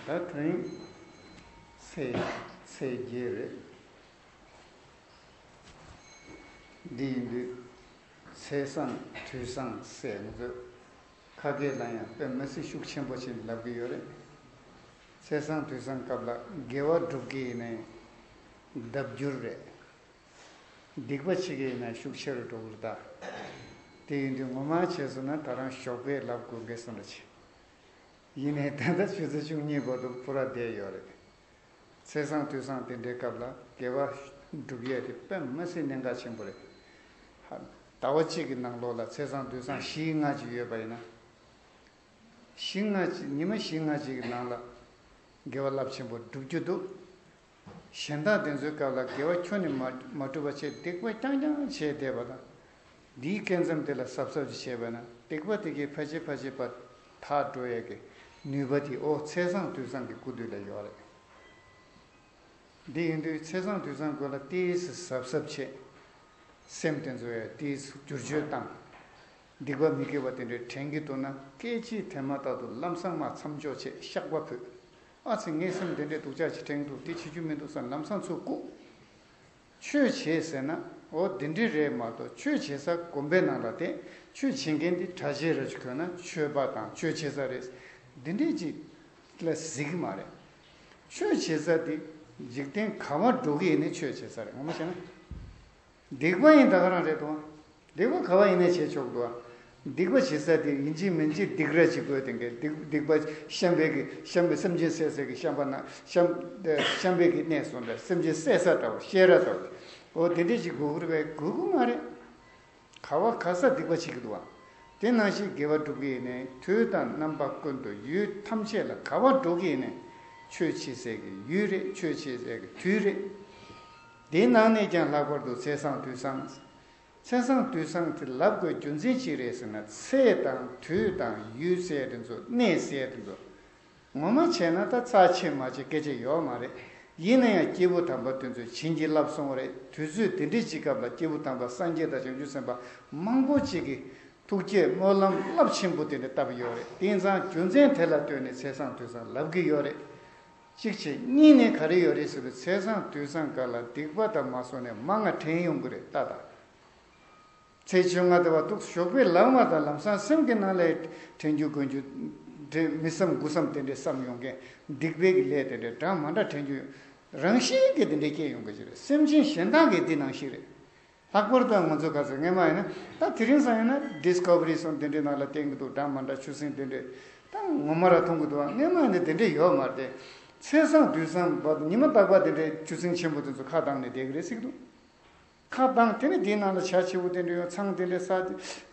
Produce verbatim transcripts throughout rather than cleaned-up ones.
ད་དེ་རིང་ཚེས་ཚེས་བརྒྱད་རེད། འདི་ཡིན་དུས་ཚེས་བཟང་དུས་བཟང་ཟེར་ང་ཚོས་ཁ་སྐད་ལ་ཡང་དཔེ་མི་སྲིད་ཤུགས་ཆེན་པོ་ཞིག་ལབ་ཀྱི་ཡོད་རེད། ཚེས་བཟང་དུས་བཟང་སྐབས་ལ་དགེ་བ་སྒྲུབ་ཀྱི་ཡིན་ནའི་ལྡབ་འགྱུར་རེད། སྡིག་པ་བྱེད་ཀྱི་ཡིན་ན་ཤུགས་ཆེ་རུ་འགྲོ་གི་རེད་ད། དེ་ཡིན་དུས་ངོ་མ་བྱས་སོང་ན་ད་རང་ཞོགས་པས་ལབ་དགོས་གལ་སོང་འདྲ་ཆེ། ཡིན་ནའི་ད་ལྟ་ཆུ་ཚོད་བཅུ་གཉིས་འགོར་འདུག་ཕུ་ར་བསྡད་ཡོད་རེད། ཚེས་བཟང་དུས་བཟང་དེ་འདྲའི་སྐབས་ལ་དགེ་བ་སྒྲུབ་ཡས་དེ་དཔེ་མི་སྲིད་གནད་འགག་ཆེན་པོ་རེད། ཧ། ཟླ་བ་གཅིག་གི་ནང་ལོགས་ལ་ཚེས་བཟང་དུས་བཟང་བཞི་ལྔ་ཅིག་ཡོད་པ་ཡིན་ན། བཞི་ལྔ་ཅིག་ཉི་མ་བཞི་ལྔ་ཅིག་གི་ནང་ལ་དགེ་བ་རླབས་ཆེན་པོ་སྒྲུབ་རྒྱུ་འདུག་གཞན་དག་དེ་ཚོའི་སྐབས་ལ་དགེ་བ་ཁྱོན་ནས་མ་མ་སྒྲུབ་པ་བྱས་སྡིག་པ་རྐྱང་རྐྱང་བྱས་བསྡད་པ་དང་། འདིའི་སྐས་མཚམས་དེ་ལ་གཟབ་གཟབ་ཅིག་བྱས་པ་ན་སྡིག་པ་དེ་གའི་ཕལ་ཆེར་ཕལ་ཆེར་པ་དག་འགྲོ་ཡས་ཀྱི་ནུས་པ་དེ་ཨོ་ཚེས་བཟང་དུས་བཟང་གི་སྐུ་དུས་ལ་ཡོད་རེད། འདི་ཡིན་དུས་ཚེས་བཟང་དུས་བཟང་སྐོར་ལ་ཏིས་གཟབ་གཟབ་བྱས། སེམས་དེ་ཚོ་ཡང་ཏིས་བསྒྱུར་བཅོས་བཏང་། སྡིག་པ་མི་དགེ་བ་དེ་འདྲའི་དྲན་གྱི་འདུག་ན་སྐད་ཅིག་དེ་མ་ཐག་ཏུ་ལམ་སང་མ་མཚམས་འཇོག་བྱས་བཤགས་པ་ཕུལ། ཨ་ཙི་ངའི་སེམས་དེ་འདྲའི་སྡུག་ཅག་ཅིག་དྲན་འདུག་དེ་བྱེད་རྒྱུ་མི་འདུག་བསམ་ལམ་སང་ཚུར་བཀུག་ཆོས་བྱེད་ཟེར་ན་འོ་དེ་འདྲའི་རེད་མ་གཏོགས་ཆོས་བྱེད་ས་དགོན་པའི་ནང་ལ་དེ་ཆོས་བྱེད་མཁན་དེ་གྲྭ་ཆས་ར་ཅིག་གོན་ན་ཆོས་པ་དང་ཆོས་བྱེད་ས་རེད། འདི་འདྲའི་ཅིག་ལ་གཟིགས་ཀྱི་མ་རེད། ཆོས་བྱེད་ས་དེ་འཇིག་རྟེན་ག་བ་འགྲོ་གི་ཡིན་ནའི་ཆོས་བྱེད་ས་རེད་ངོ་མ་བྱས་ན། སྡིག་པ་ཡིན་ད་ག་རང་རེད་དོ། སྡིག་པ་ག་བ་ཡིན་ནའི་བྱེད་ཆོག་འདུག་ཨ། སྡིག་པ་བྱེད་ས་དེ་ཡིན་གཅིག་མིན་གཅིག་སྡིག་ར་ཅིག་དགོས་དེ་འགའི་སྡིག་སྡིག་པ་བཤམས་པའི་གི་བཤམས་པའི་སེམས་ཅན་བསད་ས་གི་བཤམས་པ་ན་བཤམས་བཤམས་པའི་གི་གནས་སོང་འདྲ་སེམས་ཅན་བསད་ས་འདྲ་བོ་བཤས་ར་འདྲ་བོ། འོ་དེ་འདྲས་ཅིག་དགོས་ཀྱི་རེད་པས་དགོས་ཀྱི་མ་རེད། ག་བ་ག་ས་སྡིག་པ་བྱེད་ཀྱི་འདུག་བ། དེ་ནང་བཞིན་དགེ་བ་སྒྲུབ་ཀྱི་ཡིན་ནའི་དུས་དང་རྣམ་པ་ཀུན་ཏུ་ཡུལ་ཐམས་ཅད་ལ་ག་བ་འགྲོ་གི་ཡིན་ནའི་ཆོས་བྱེད་སའི་གི་ཡུལ་རེད། ཆོས་བྱེད་སའི་གི་དུས་རེད། དེའི་ནང་ནས་ཀྱང་ལྷག་པར་དུ་ཚེས་བཟང་དུས་བཟང་། ཚེས་བཟང་དུས་བཟང་དེ་ལབ་དགོས་རྒྱུ་མཚན་ཅི་རེད་ཟེར་ན་ཚེས་དང་དུས་དང་ཡུལ་ཟེར་དེ་ཚོ་གནས་ཟེར་དེ་ཚོ། ངོ་མ་བྱས་ན་ད་རྩ་ཆེ་མ་ཆེ་སྐད་ཆ་ཡོད་མ་རེད། ཡིན་ན་ཡང་སྐྱེས་བུ་དམ་པ་དེ་ཚོས་བྱིན་གྱིས་བརླབས་སོང་རེད། དུས་ཚོད་དེ་འདྲའི་ཅིག་སྐབས་ལ་སྐྱེས་བུ་དམ་པ་སངས་རྒྱས་དང་བྱང་ཆུབ་སེམས་དཔའ་མང་པོ་ཅིག་གིས་ཐུགས་བསྐྱེད་སྨོན་ལམ་རླབས་ཆེན་པོ་དེ་འདྲ་བཏབ་ཡོད་རེད། དེང་སང་རྒྱུ་མཚན་དེ་ལ་ལྟོས་ནས་ཚེས་བཟང་དུས་བཟང་ལབ་ཀྱི་ཡོད་རེད། གཅིག་བྱས་གཉིས་ནས་ག་རེ་ཡོད་རེད་ཟེར་བའི་ཚེས་བཟང་དུས་བཟང་སྐབས་ལ་སྡིག་པ་དང་མ་སོང་ནས་མང་ང་དྲན་ཡོང་གི་རེད་ལྟ་དང་། ཚེས་བཅོ་ལྔ་དེ་བ་འདུག་ཞོགས་པའི་ལངས་མ་དང་ལམ་སང་སེམས་ཀྱི་ནང་ལ་དྲན་རྒྱུ་དགོས་རྒྱུ་དེ་མི་བསམ་དགུ་བསམ་དེ་འདྲའི་བསམ་ཡོང་མཁན་སྡིག་པའི་གི་ལས་དེ་འདྲའི་འདྲ་མ་འདྲ་དྲན་རྒྱུ་རང་བཞིན་གྱིས་དེ་འདྲའི་སྐྱེ་ཡོང་གི་ཅི་རེད། སེམས་ཅན་གཞན་དག་གི་འདི་ནང་བཞིན་རེད། ལྷག་པར་དུ་ང་ཚོ་ག་ཚོད་སྔས་མ་ཡིན་ན་ད་དེ་རིང་སང་ཡིན་ན་ཌིས་ཁོ་ཝ་རི་སོང་དེ་འདྲའི་ནང་ལ་བསྟན་གི་འདུག་འདྲ་མ་འདྲ་ཆུ་སྲིན་དེ་འདྲའི་ད་ངོ་མ་ར་མཐོང་གི་འདུག་ཨ་སྔས་མ་ཡིན་ན་དེ་འདྲའི་ཡོད་མ་རེད། ཚེས་བཟང་དུས་བཟང་བར་དུ་ཉི་མ་རྟག་པ་དེ་འདྲའི་ཆུ་སྲིན་ཆེན་པོ་དེ་ཚོ་ཁ་བཏང་ནས་བསྡད་གི་རེད་ཟེར་གི་འདུག་ཁ་བཏང་དེ་ནས་དེའི་ནང་ལ་བྱ་བྱིའུ་དེ་འདྲ་ཡོད། ཚང་དེ་འདྲ་ས་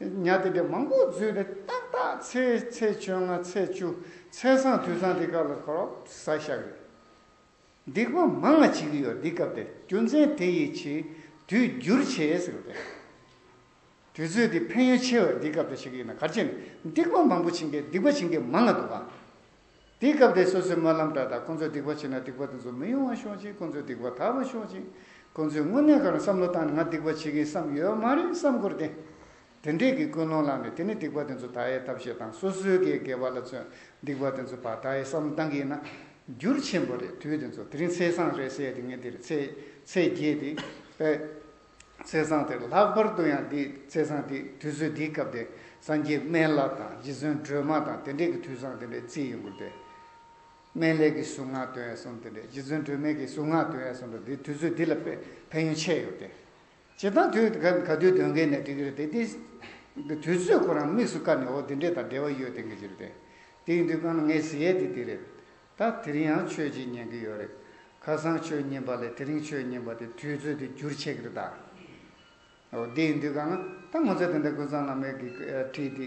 ཉ་དེ་འདྲ་མང་པོ་འཛུལ་ཏེ་ཏག་ཏག་ཚེས་ཚེས་བཅོ་ལྔ་ཚེས་བཅུ་ཚེས་བཟང་དུས་བཟང་དེ་སྐབས་ལ་ཁོ་རང་ཟ་བཞག་རེད། སྡིག་པ་མང་ང་བྱེད་ཀྱི་ཡོད་འདི་སྐབས་དེ་རྒྱུ་མཚན་དེ་ཡི་ཕྱིར་དུས་འགྱུར་བྱེད་ཟེར་བ་དེ། དུས་ཚོད་འདི་ཕན་ཡོན་ཆེ་བ་འདི་སྐབས་དེ་ཞིག་ཡིན་ན་གར་ཆེན་སྡིག་པ་མང་པོ་བྱེད་མཁན་སྡིག་པ་བྱེད་མཁན་མང་ང་འདུག་ག་དེའི་སྐབས་དེ་སོ་སོའི་སྨོན་ལམ་འདྲ་དང་ཁོང་ཚོས་སྡིག་པ་བྱས་ན་སྡིག་པ་དེ་ཚོ་མི་ཡོང་བ་ཤོག་ཅིག་ཁོང་ཚོས་སྡིག་པ་དག་པ་ཤོག་ཅིག་ཁོང་ཚོས་དངོས་གནས་ག་རང་བསམ་བློ་བཏང་ནས་ང་སྡིག་པ་བྱེད་ཀྱིན་བསམ་ཡོད་མ་རེད་བསམ་དགོས་རེད་དེ། དེ་འདྲས་ཀྱི་ཀུན་སློང་བསླངས་ནས་དེ་ནས་སྡིག་པ་དེ་ཚོ་དག་ཡས་ཐབས་ཤེས་དང་སོ་སོའི་གི་དགེ་བ་ལ་མཚོན་སྡིག་པ་དེ་ཚོ་ཕར་དག་ཡས་བསམ་བློ་བཏང་གི་ཡིན་ན་འགྱུར་ཆེན་པོ་རེད། དུས་དེ་ཚོ་དེ་རིང་ཚེས་བཟང་རེད་ཟེར་ཡས་དེ་ངས་དེ་རེད་ཚེས་ཚེས་བརྒྱད་དེ་དཔེ། ཚེས་བཟང་དེར་ལྷག་པར་དུ་ཡང་འདི་ཚེས་བཟང་འདི་དུས་ཚོད་འདིའི་སྐབས་དེ་སངས་རྒྱས་སྨན་བླ་དང་རྗེ་བཙུན་སྒྲོལ་མ་དང་དེ་འདྲས་ཀྱི་དུས་བཟང་དེ་འདྲས་བརྩིས་ཡོང་གི་རེད། སྨན་བླའི་གི་གཟུངས་སྔགས་འདོན་ཡས་སོང་དེ་འདྲས་རྗེ་བཙུན་སྒྲོལ་མའི་གི་གཟུངས་སྔགས་འདོན་ཡས་སོང་དེ་འདྲས་དུས་ཚོད་འདི་ལ་དཔེ་ཕན་ཡོན་ཆེ་ཡོད་དེ། སྤྱིར་བཏང་དུས་ག་ག་དུས་འདོན་མཁན་ནས་འགྲིག་གི་རེད་དེ་འདི་དུས་ཚོད་ཁོ་རང་དམིགས་སུ་བཀར་ནས་འོ་འདི་འདྲས་དང་འབྲེལ་བ་ཡོད་དེ་འགའ་ཞིག་རེད་དེ། དེ་ཡིན་དུས་གང་ལ་ངས་ཟེར་ཡས་དེ་འདི་རེད། ད་དེ་རིང་ཡང་ཆོས་ཅིག་ཉན་གི་ཡོད་རེད། ཁ་སང་ཆོས་ཉན་པ་ལས་དེ་རིང་ཆོས་ཉན་པ་དེ་དུས་ཚོད་དེ་འགྱུར་བྱེད་ཀྱི་རེད་ད། འོ་དེ་ཡིན་དུས་གང་ལ་ད་ང་ཚོ་དེ་འདྲ་ཀུན་བཟང་བླ་མའི་གི་ཁྲིད་དེ་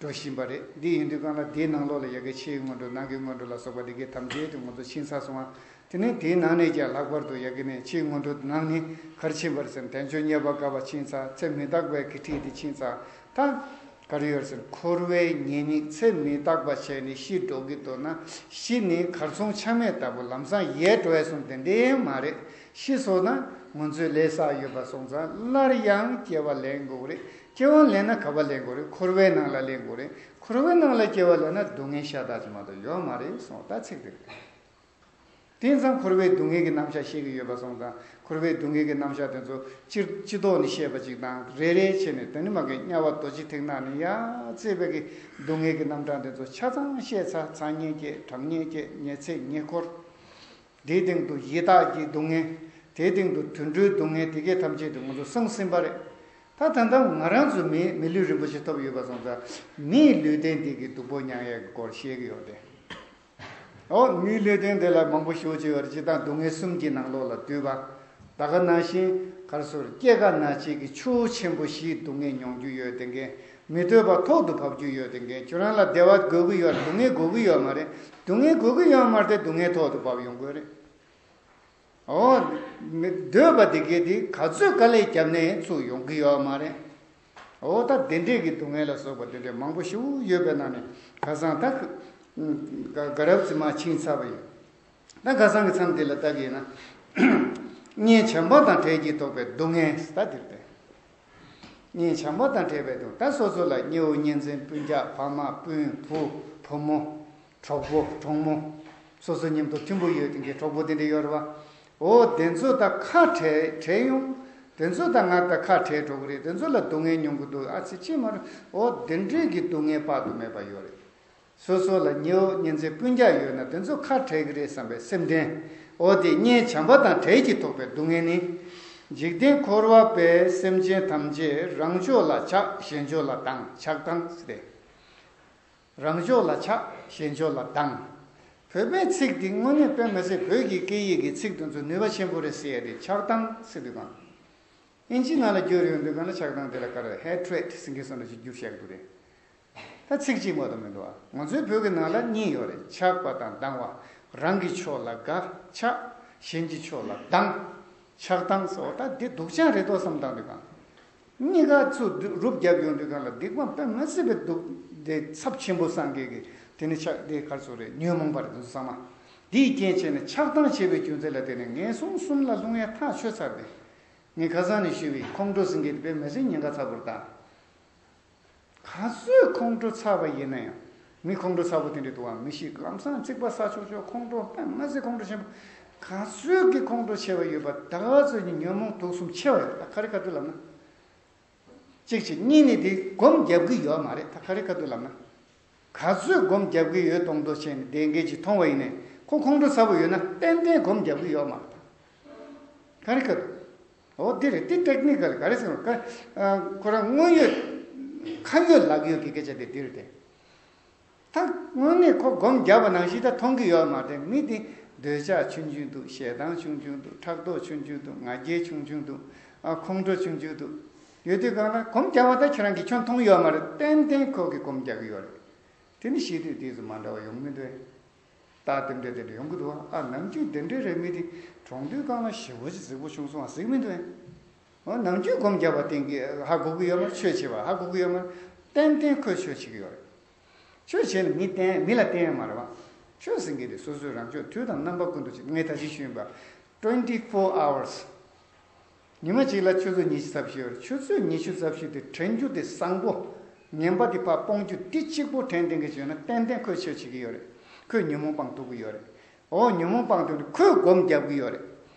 འགྲོ་བཞིན་པ་རེད། དེ་ཡིན་དུས་གང་ལ་དེའི་ནང་ལོགས་ལ་ཡ་གི་ཕྱིའི་སྔོན་འགྲོ་ནང་གི་སྔོན་འགྲོ་ལ་སོགས་པ་དེ་གའི་ཐམས་ཅད་དུ་ང་ཚོ་ཕྱིན་ཚར་སོང་ང་། དེ་ནས་དེའི་ནང་ནས་ཀྱང་ལྷག་པར་དུ་ཡ་གི་ནས་ཕྱིའི་སྔོན་འགྲོ་ནང་ནས་གར་ཕྱིན་པར་སེམས་དལ་འབྱོར་རྙེད་པ་དཀའ་བ་ཕྱིན་ཚར། ཚེ་མི་རྟག་པའི་གི་ཁྲིད་དེ་ཕྱིན་ཚར། ད་ག་རེ་ཡོད་ཟེར་འཁོར་བའི་ཉེས་དམིགས་ཚེ་མི་རྟག་པ་བྱས་ནས་ཤི་འགྲོ་གི་འདུག་ན་ཤི་ནས་གར་སོང་ཆ་མེད་ལྟ་བུ་ལམ་སང་ཡལ་འགྲོ་ཡ་སོང་དེ་འདྲའི་མ་རེད། ཤི་སོང་ན་ ང་ཚོས་ལས་བསགས་ཡོད་པ་སོང་ཙང་སླར་ཡང་སྐྱེ་བ་ལེན་དགོས་རེད། སྐྱེ་བ་ལེན་ན་ག་པར་ལེན་དགོས་རེད། འཁོར་བའི་ནང་ལ་ལེན་དགོས་རེད། འཁོར་བའི་ནང་ལ་སྐྱེ་བ་ལེན་ན་སྡུག་བསྔལ་ཤ་སྟག་ཅིག་མ་གཏོགས་ཡོད་མ་རེད་གསུངས། ད་ཚིག་དེ་རེད། དེང་སང་འཁོར་བའི་སྡུག་བསྔལ་གྱི་རྣམ་གཞག་བཤད་ཀྱི་ཡོད་པ་སོང་ཙང་། འཁོར་བའི་སྡུག་བསྔལ་གྱི་རྣམ་གཞག་དེ་ཚོ་སྤྱི་སྤྱི་ལྡོག་ནས་བཤད་པ་ཅིག་དང་། རེ་རེ་བྱས་ནས་དེ་ནི་མ་གི་དམྱལ་བ་རྡོ་རྗེ་ཐེག་ནང་ནས་ཡར་བརྩིས་པའི་གི་སྡུག་བསྔལ་གྱི་རྣམ་གྲངས་དེ་ཚོ་ཆ་ཚང་བཤད་ཚར། ཚ་དམྱལ་བརྒྱད། གྲང་དམྱལ་བརྒྱད། ཉི་ཚེ་ཉེ་འཁོར། དེའི་སྟེང་དུ་ཡི་དྭགས་ཀྱི་སྡུག་བསྔལ། དེའི་སྟེང་དུ་དུད་འགྲོའི་སྡུག་བསྔལ། དེ་གའི་ཐམས་ཅད་དུ་ང་ཚོ་གསུངས་ཟིན་པ་རེད། ད་ད་ལྟ་ང་རང་ཚོ་མི་མི་ལུས་རིན་པོ་ཆེ་ཐོབ་ཡོད་པ་སོང་ཙང་། མིའི་ལུས་རྟེན་འདི་གི་སྡུག་པོ་མྱང་ཡག་གི་སྐོར་བཤད་ཀྱི་ཡོད་དེ། འོ། མིའི་ལུས་རྟེན་འདི་ལ་མང་པོ་ཞེ་པོ་ཅིག་ཡོད་རེད། སྤྱིར་བཏང་སྡུག་བསྔལ་གསུམ་གྱི་ནང་ལོགས་ལ་འདུས་པ། ད་ག་ནང་བཞིན་ག་རེ་ཟེར། སྐྱེ་རྒ་ན་འཆི་གི་ཆུ་བོ་ཆེན་པོ་བཞིའི་སྡུག་བསྔལ་མྱོང་རྒྱུ་ཡོད་དེ་འགས། མི་འདོད་པ་ཐོག་ཏུ་བབས་རྒྱུ་ཡོད་དེ་འགས། ཁྱོད་རང་ལ་བདེ་བ་དགོས་ཀྱི་ཡོད་རེད། སྡུག་བསྔལ་དགོས་ཀྱི་ཡོད་མ་རེད། སྡུག་བསྔལ་དགོས་ཀྱི་ཡོད་མ་རེད་དེ། སྡུག་བསྔལ་ཐོག་ཏུ་བབས་ཡོང་དགོས་རེད། འོ། མི་འདོད་པ་དེ་གས་དེ་ག་ཚོད་དཀའ་ལས་བརྒྱབ་ནའི་ཚུར་ཡོང་གི་ཡོད་མ་རེད། འོ། ད་དེ་འདྲས་ཀྱི་སྡུག་བསྔལ་ལ་སོགས་པ་དེ་འདྲས་མང་པོ་ཞེ་པོ་ཡོད་པའི་ནང་ནས། ཁ་སང་ད་ག་ག་རབ་རྩིས་མ་ཕྱིན་ཚར་བ་ཡིན། ད་ཁ་སང་གི་མཚམས་དེ་ལ་ལྟ་གི་ཡིན་ན། གཉེན་བྱམས་པ་དང་བྲལ་གྱིས་ཐོགས་པའི་སྡུག་བསྔལ། ད་དེ་རེད་དེ། གཉེན་བྱམས་པ་དང་བྲལ་བའི་སྡུག། ད་སོ་སོ་ལ་གཉེན་ཉེ་བོ་གཉེན་ཚན། སྤུན་ཀྱག། ཕ་མ། སྤུན། བུ། བུ་མོ། གྲོགས་པོ། གྲོགས་མོ། སོ་སོ་མཉམ་དུ་མཐུན་པོ་ཡོད་མཁན་གྱི་གྲོགས་པོ་དེ་འདྲ་ཡོད་རེད་པ། འོ། དེ་ཚོ་དང་ཁ་བྲལ་བྲལ་ཡོང་། དེ་ཚོ་དང་ང་དང་ཁ་བྲལ་འགྲོ་གི་རེད། དེ་ཚོ་ལ་སྡུག་བསྔལ་མྱོང་གི་འདུག། ཨ་ཙི། ཅི་མ་རེད། འོ། དེ་འདྲས་ཀྱི་སྡུག་བསྔལ་དཔག་ཏུ་མེད་པ་ཡོད་རེད། སོ་སོ་ལ་གཉེན་ཉེ་ཚན་སྤུན་ཀྱག་ཡོད་ན་དེ་ཚོ་ཁ་བྲལ་གྱི་རེད་བསམ་པའི་སེམས་ལྡན། འོ་དེ་གཉེན་བྱམས་པ་དང་བྲལ་གྱིས་ཐོགས་པའི་སྡུག་བསྔལ་ནི། འཇིག་རྟེན་འཁོར་བ་པའི་སེམས་ཅན་ཐམས་ཅད་རང་ཕྱོགས་ལ་ཆགས། གཞན་ཕྱོགས་ལ་སྡང་། ཆགས་སྡང་ཟེར་ཏེ། རང་ཕྱོགས་ལ་ཆགས། གཞན་ཕྱོགས་ལ་སྡང་། བོད་པའི་ཚིག་འདི་དངོས་གནས་དཔེ་མི་སྲིད་བོད་ཀྱི་སྐད་ཡིག་གི་ཚིག་དེ་ཚོ་ནུས་པ་ཆེན་པོ་རེད་ཟེར་ཡ་དེ། ཆགས་སྡང་ཟེར་དུས་གང་། ཨིན་ཇི་ནང་ལ་བསྒྱུར་ཡོང་དུས་གང་ལ་ཆགས་སྡང་དེ་ལ་ག་རེ། ཧེ་ཊི་རེ་ཌི་ཟེར་མཁན་བཟོ་འདྲ་ཞིག་བསྒྱུར་བཞག་གི་འདུག་རེད། ད་ཚིག་གཅིག་མ་གཏོགས་མི་འདུག་ཨ། ང་ཚོའི་བོད་ཀྱི་ནང་ལ་གཉིས་ཡོད་རེད། ཆགས་པ་དང་སྡང་བ། རང་གི་ཕྱོགས་ལ་དགའ། ཆགས། གཞན་གྱི་ཕྱོགས་ལ་སྡང་། ཆགས་སྡང་ཟེར་བ་ད་འདི་སྡུག་ཅག་རེད་དོ་བསམ་སྟངས་འདི་གང་། གཉིས་ཀ་ཚུར་རུབ་རྒྱབ་ཡོང་དུས་གང་ལ་སྡིག་པ་དཔེ་མི་སྲིད་པའི་སྡུག་དེ་ཚབས་ཆེན་པོ་བསགས་མཁན་གྱི། དེ་ནི་ཆགས་དེ་ག་རེ་ཟེར་རེད། ཉོན་མོངས་པ་རེད། དེ་ཚོ་ཚང་མ། དེའི་རྐྱེན་བྱས་ནས་ཆགས་སྡང་བྱེད་པའི་རྒྱུ་མཚན་ལ་བརྟེན་ནས་ངན་སོང་གསུམ་ལ་ལྷུང་ཡ་ཐག་ཆོད་ཚར་ཏེ། ངས་ཁ་སང་ནས་ཞུས་པའི་ཁོང་ཁྲོ་ཟེར་མཁན་དེ་དཔེ་མི་སྲིད་ཉེན་ཁ་ཚ་པོ་རེད་ད། ག་ཚོད་ཁོང་ཁྲོ་ཚ་བ་ཡིན་ན་ཡང་། མི་ཁོང་ཁྲོ་ཚ་པོ་དེ་འདྲ་འདུག་གམ་མི་ཤེས། ལམ་སང་ཚིག་པ་ཟ་ཆོག་ཆོག། ཁོང་ཁྲོ་དཔེ་མི་སྲིད་ཁོང་ཁྲོ་ཆེན་པོ། ག་ཚོད་ཀྱི་ཁོང་ཁྲོ་ཆེ་བ་ཡོད་པ་ད་ག་ཚོད་ཀྱི་ཉོན་མོངས་དུག་གསུམ་ཆེ་བ་ཡོད་པ། ད་ག་རེ་ག་དུས་ལབ་ན། གཅིག་བྱས། གཉིས་ནི་དེ་སྒོམ་རྒྱབ་ཀྱི་ཡོད་མ་རེད། ད་ག་རེ་ག་དུས་ལབ་ན། ག་ཚོད་སྒོམ་རྒྱབ་ཀྱི་ཡོད་མདོག་མདོག་བྱས་ནས་བསྡད་མཁན་ཅིག་མཐོང་བ་ཡིན་ནའི། ཁོ་ཁོང་ཁྲོ་ཚ་པོ་ཡོད་ན་ཏན་ཏན་སྒོམ་རྒྱབ་ཀྱི་ཡོད་མ་རེད། ད་ག་རེ་ག་དུས། འོ་འདི་རེད། འདི་ཊེག་ནི་ཀལ་ག་རེ་ཟེར་བ། ཁོ་རང་དངོས་ཡོད་ཁ་ཡོད་ལག་ཡོད་ཀྱི་སྐད་ཆ་དེ་འདི་རེད་དེ། ད་དངོས་གནས་ཁོ་སྒོམ་བརྒྱབ་པ་ནང་བཞིན་ད་མཐོང་གི་ཡོད་མ་རེད། མི་དེ་འདོད་ཆགས་ཆུང་ཆུང་འདུག། ཞེ་སྡང་ཆུང་ཆུང་འདུག། ཕྲག་དོག་ཆུང་ཆུང་འདུག། ང་རྒྱལ་ཆུང་ཆུང་འདུག། ཨ། ཁོང་ཁྲོ་ཆུང་ཆུང་འདུག། ཡོད་དུས་གང་ལ་སྒོམ་བརྒྱབ་པ་ད་ཁྱོད་རང་གིས་ཁྱོད་མཐོང་ཡོད་མ་རེད། ཏན་ཏན་ཁོ་གིས་སྒོམ་རྒྱག་གི་ཡོད་རེད། དེ་ནི་ཤེས་དུས་དེ་ཚོ་མ་འདྲ་བ་ཡོང་མི་འདུག། ད་དེ་འདྲ་དེ་འདྲ་ཡོང་གི་འདུག། ཨ། ནམ་རྒྱུན་དེ་འདྲ་རེད། མི་དེ་གྲོངས་དུས་གང་ལ་ཞེ་པོ་ཅིག་རྫིག་པོ་བྱུང་སོང་བ་ཟེར་གི་མི་འདུག། འོ། ནམ་རྒྱུན་སྒོམ་བརྒྱབ་པ་བསྟན་གི་ཧ་གོ་གི་ཡོད་མ་རེད། ཆོས་བྱེད་པ་ཧ་གོ་གི་ཡོད་མ་རེད། ཏན་ཏན་ཁོས་ཆོས་བྱེད་ཀྱི་ཡོད་རེད། ཆོས་བྱེད་ན་མི་བསྟན། མི་ལ་བསྟན་ཡ་མ་རེད་བ། ཆོས་ཟེར་མཁན་དེ་སོ་སོའི་རང་ཕྱོགས། དུས་དང་རྣམ་པ་ཀུན་ཏུ་བྱེད། ངས་ད་ཅི་ཞུས་པ། ཊུ་ཝེན་ཊི་ཕོར་ཨ་ཝར་སི། ཉི་མ་གཅིག་ལ་ཆུ་ཚོད་ཉི་ཤུ་རྩ་བཞི་ཡོད་རེད། ཆུ་ཚོད་ཉི་ཤུ་རྩ་བཞི་དེ་དྲན་རྒྱུ་དེ་བཟང་པོ། ངན་པ་དེ་ཕར་སྤོང་རྒྱུ་དེ་གཅིག་པོ་དྲན་བསྡད་མཁན་ཅིག་ཡོད་ན་ཏན་ཏན་ཁོས་ཆོས་བྱེད་ཀྱི་ཡོད་རེད། ཁོས་ཉོན་མོངས་སྤང་ཐུབ་ཀྱི་ཡོད་རེད། འོ། ཉོན་མོངས་སྤང་ཐུབ་ན་ཁོས་སྒོམ་རྒྱབ་ཀྱི་ཡོད་རེད།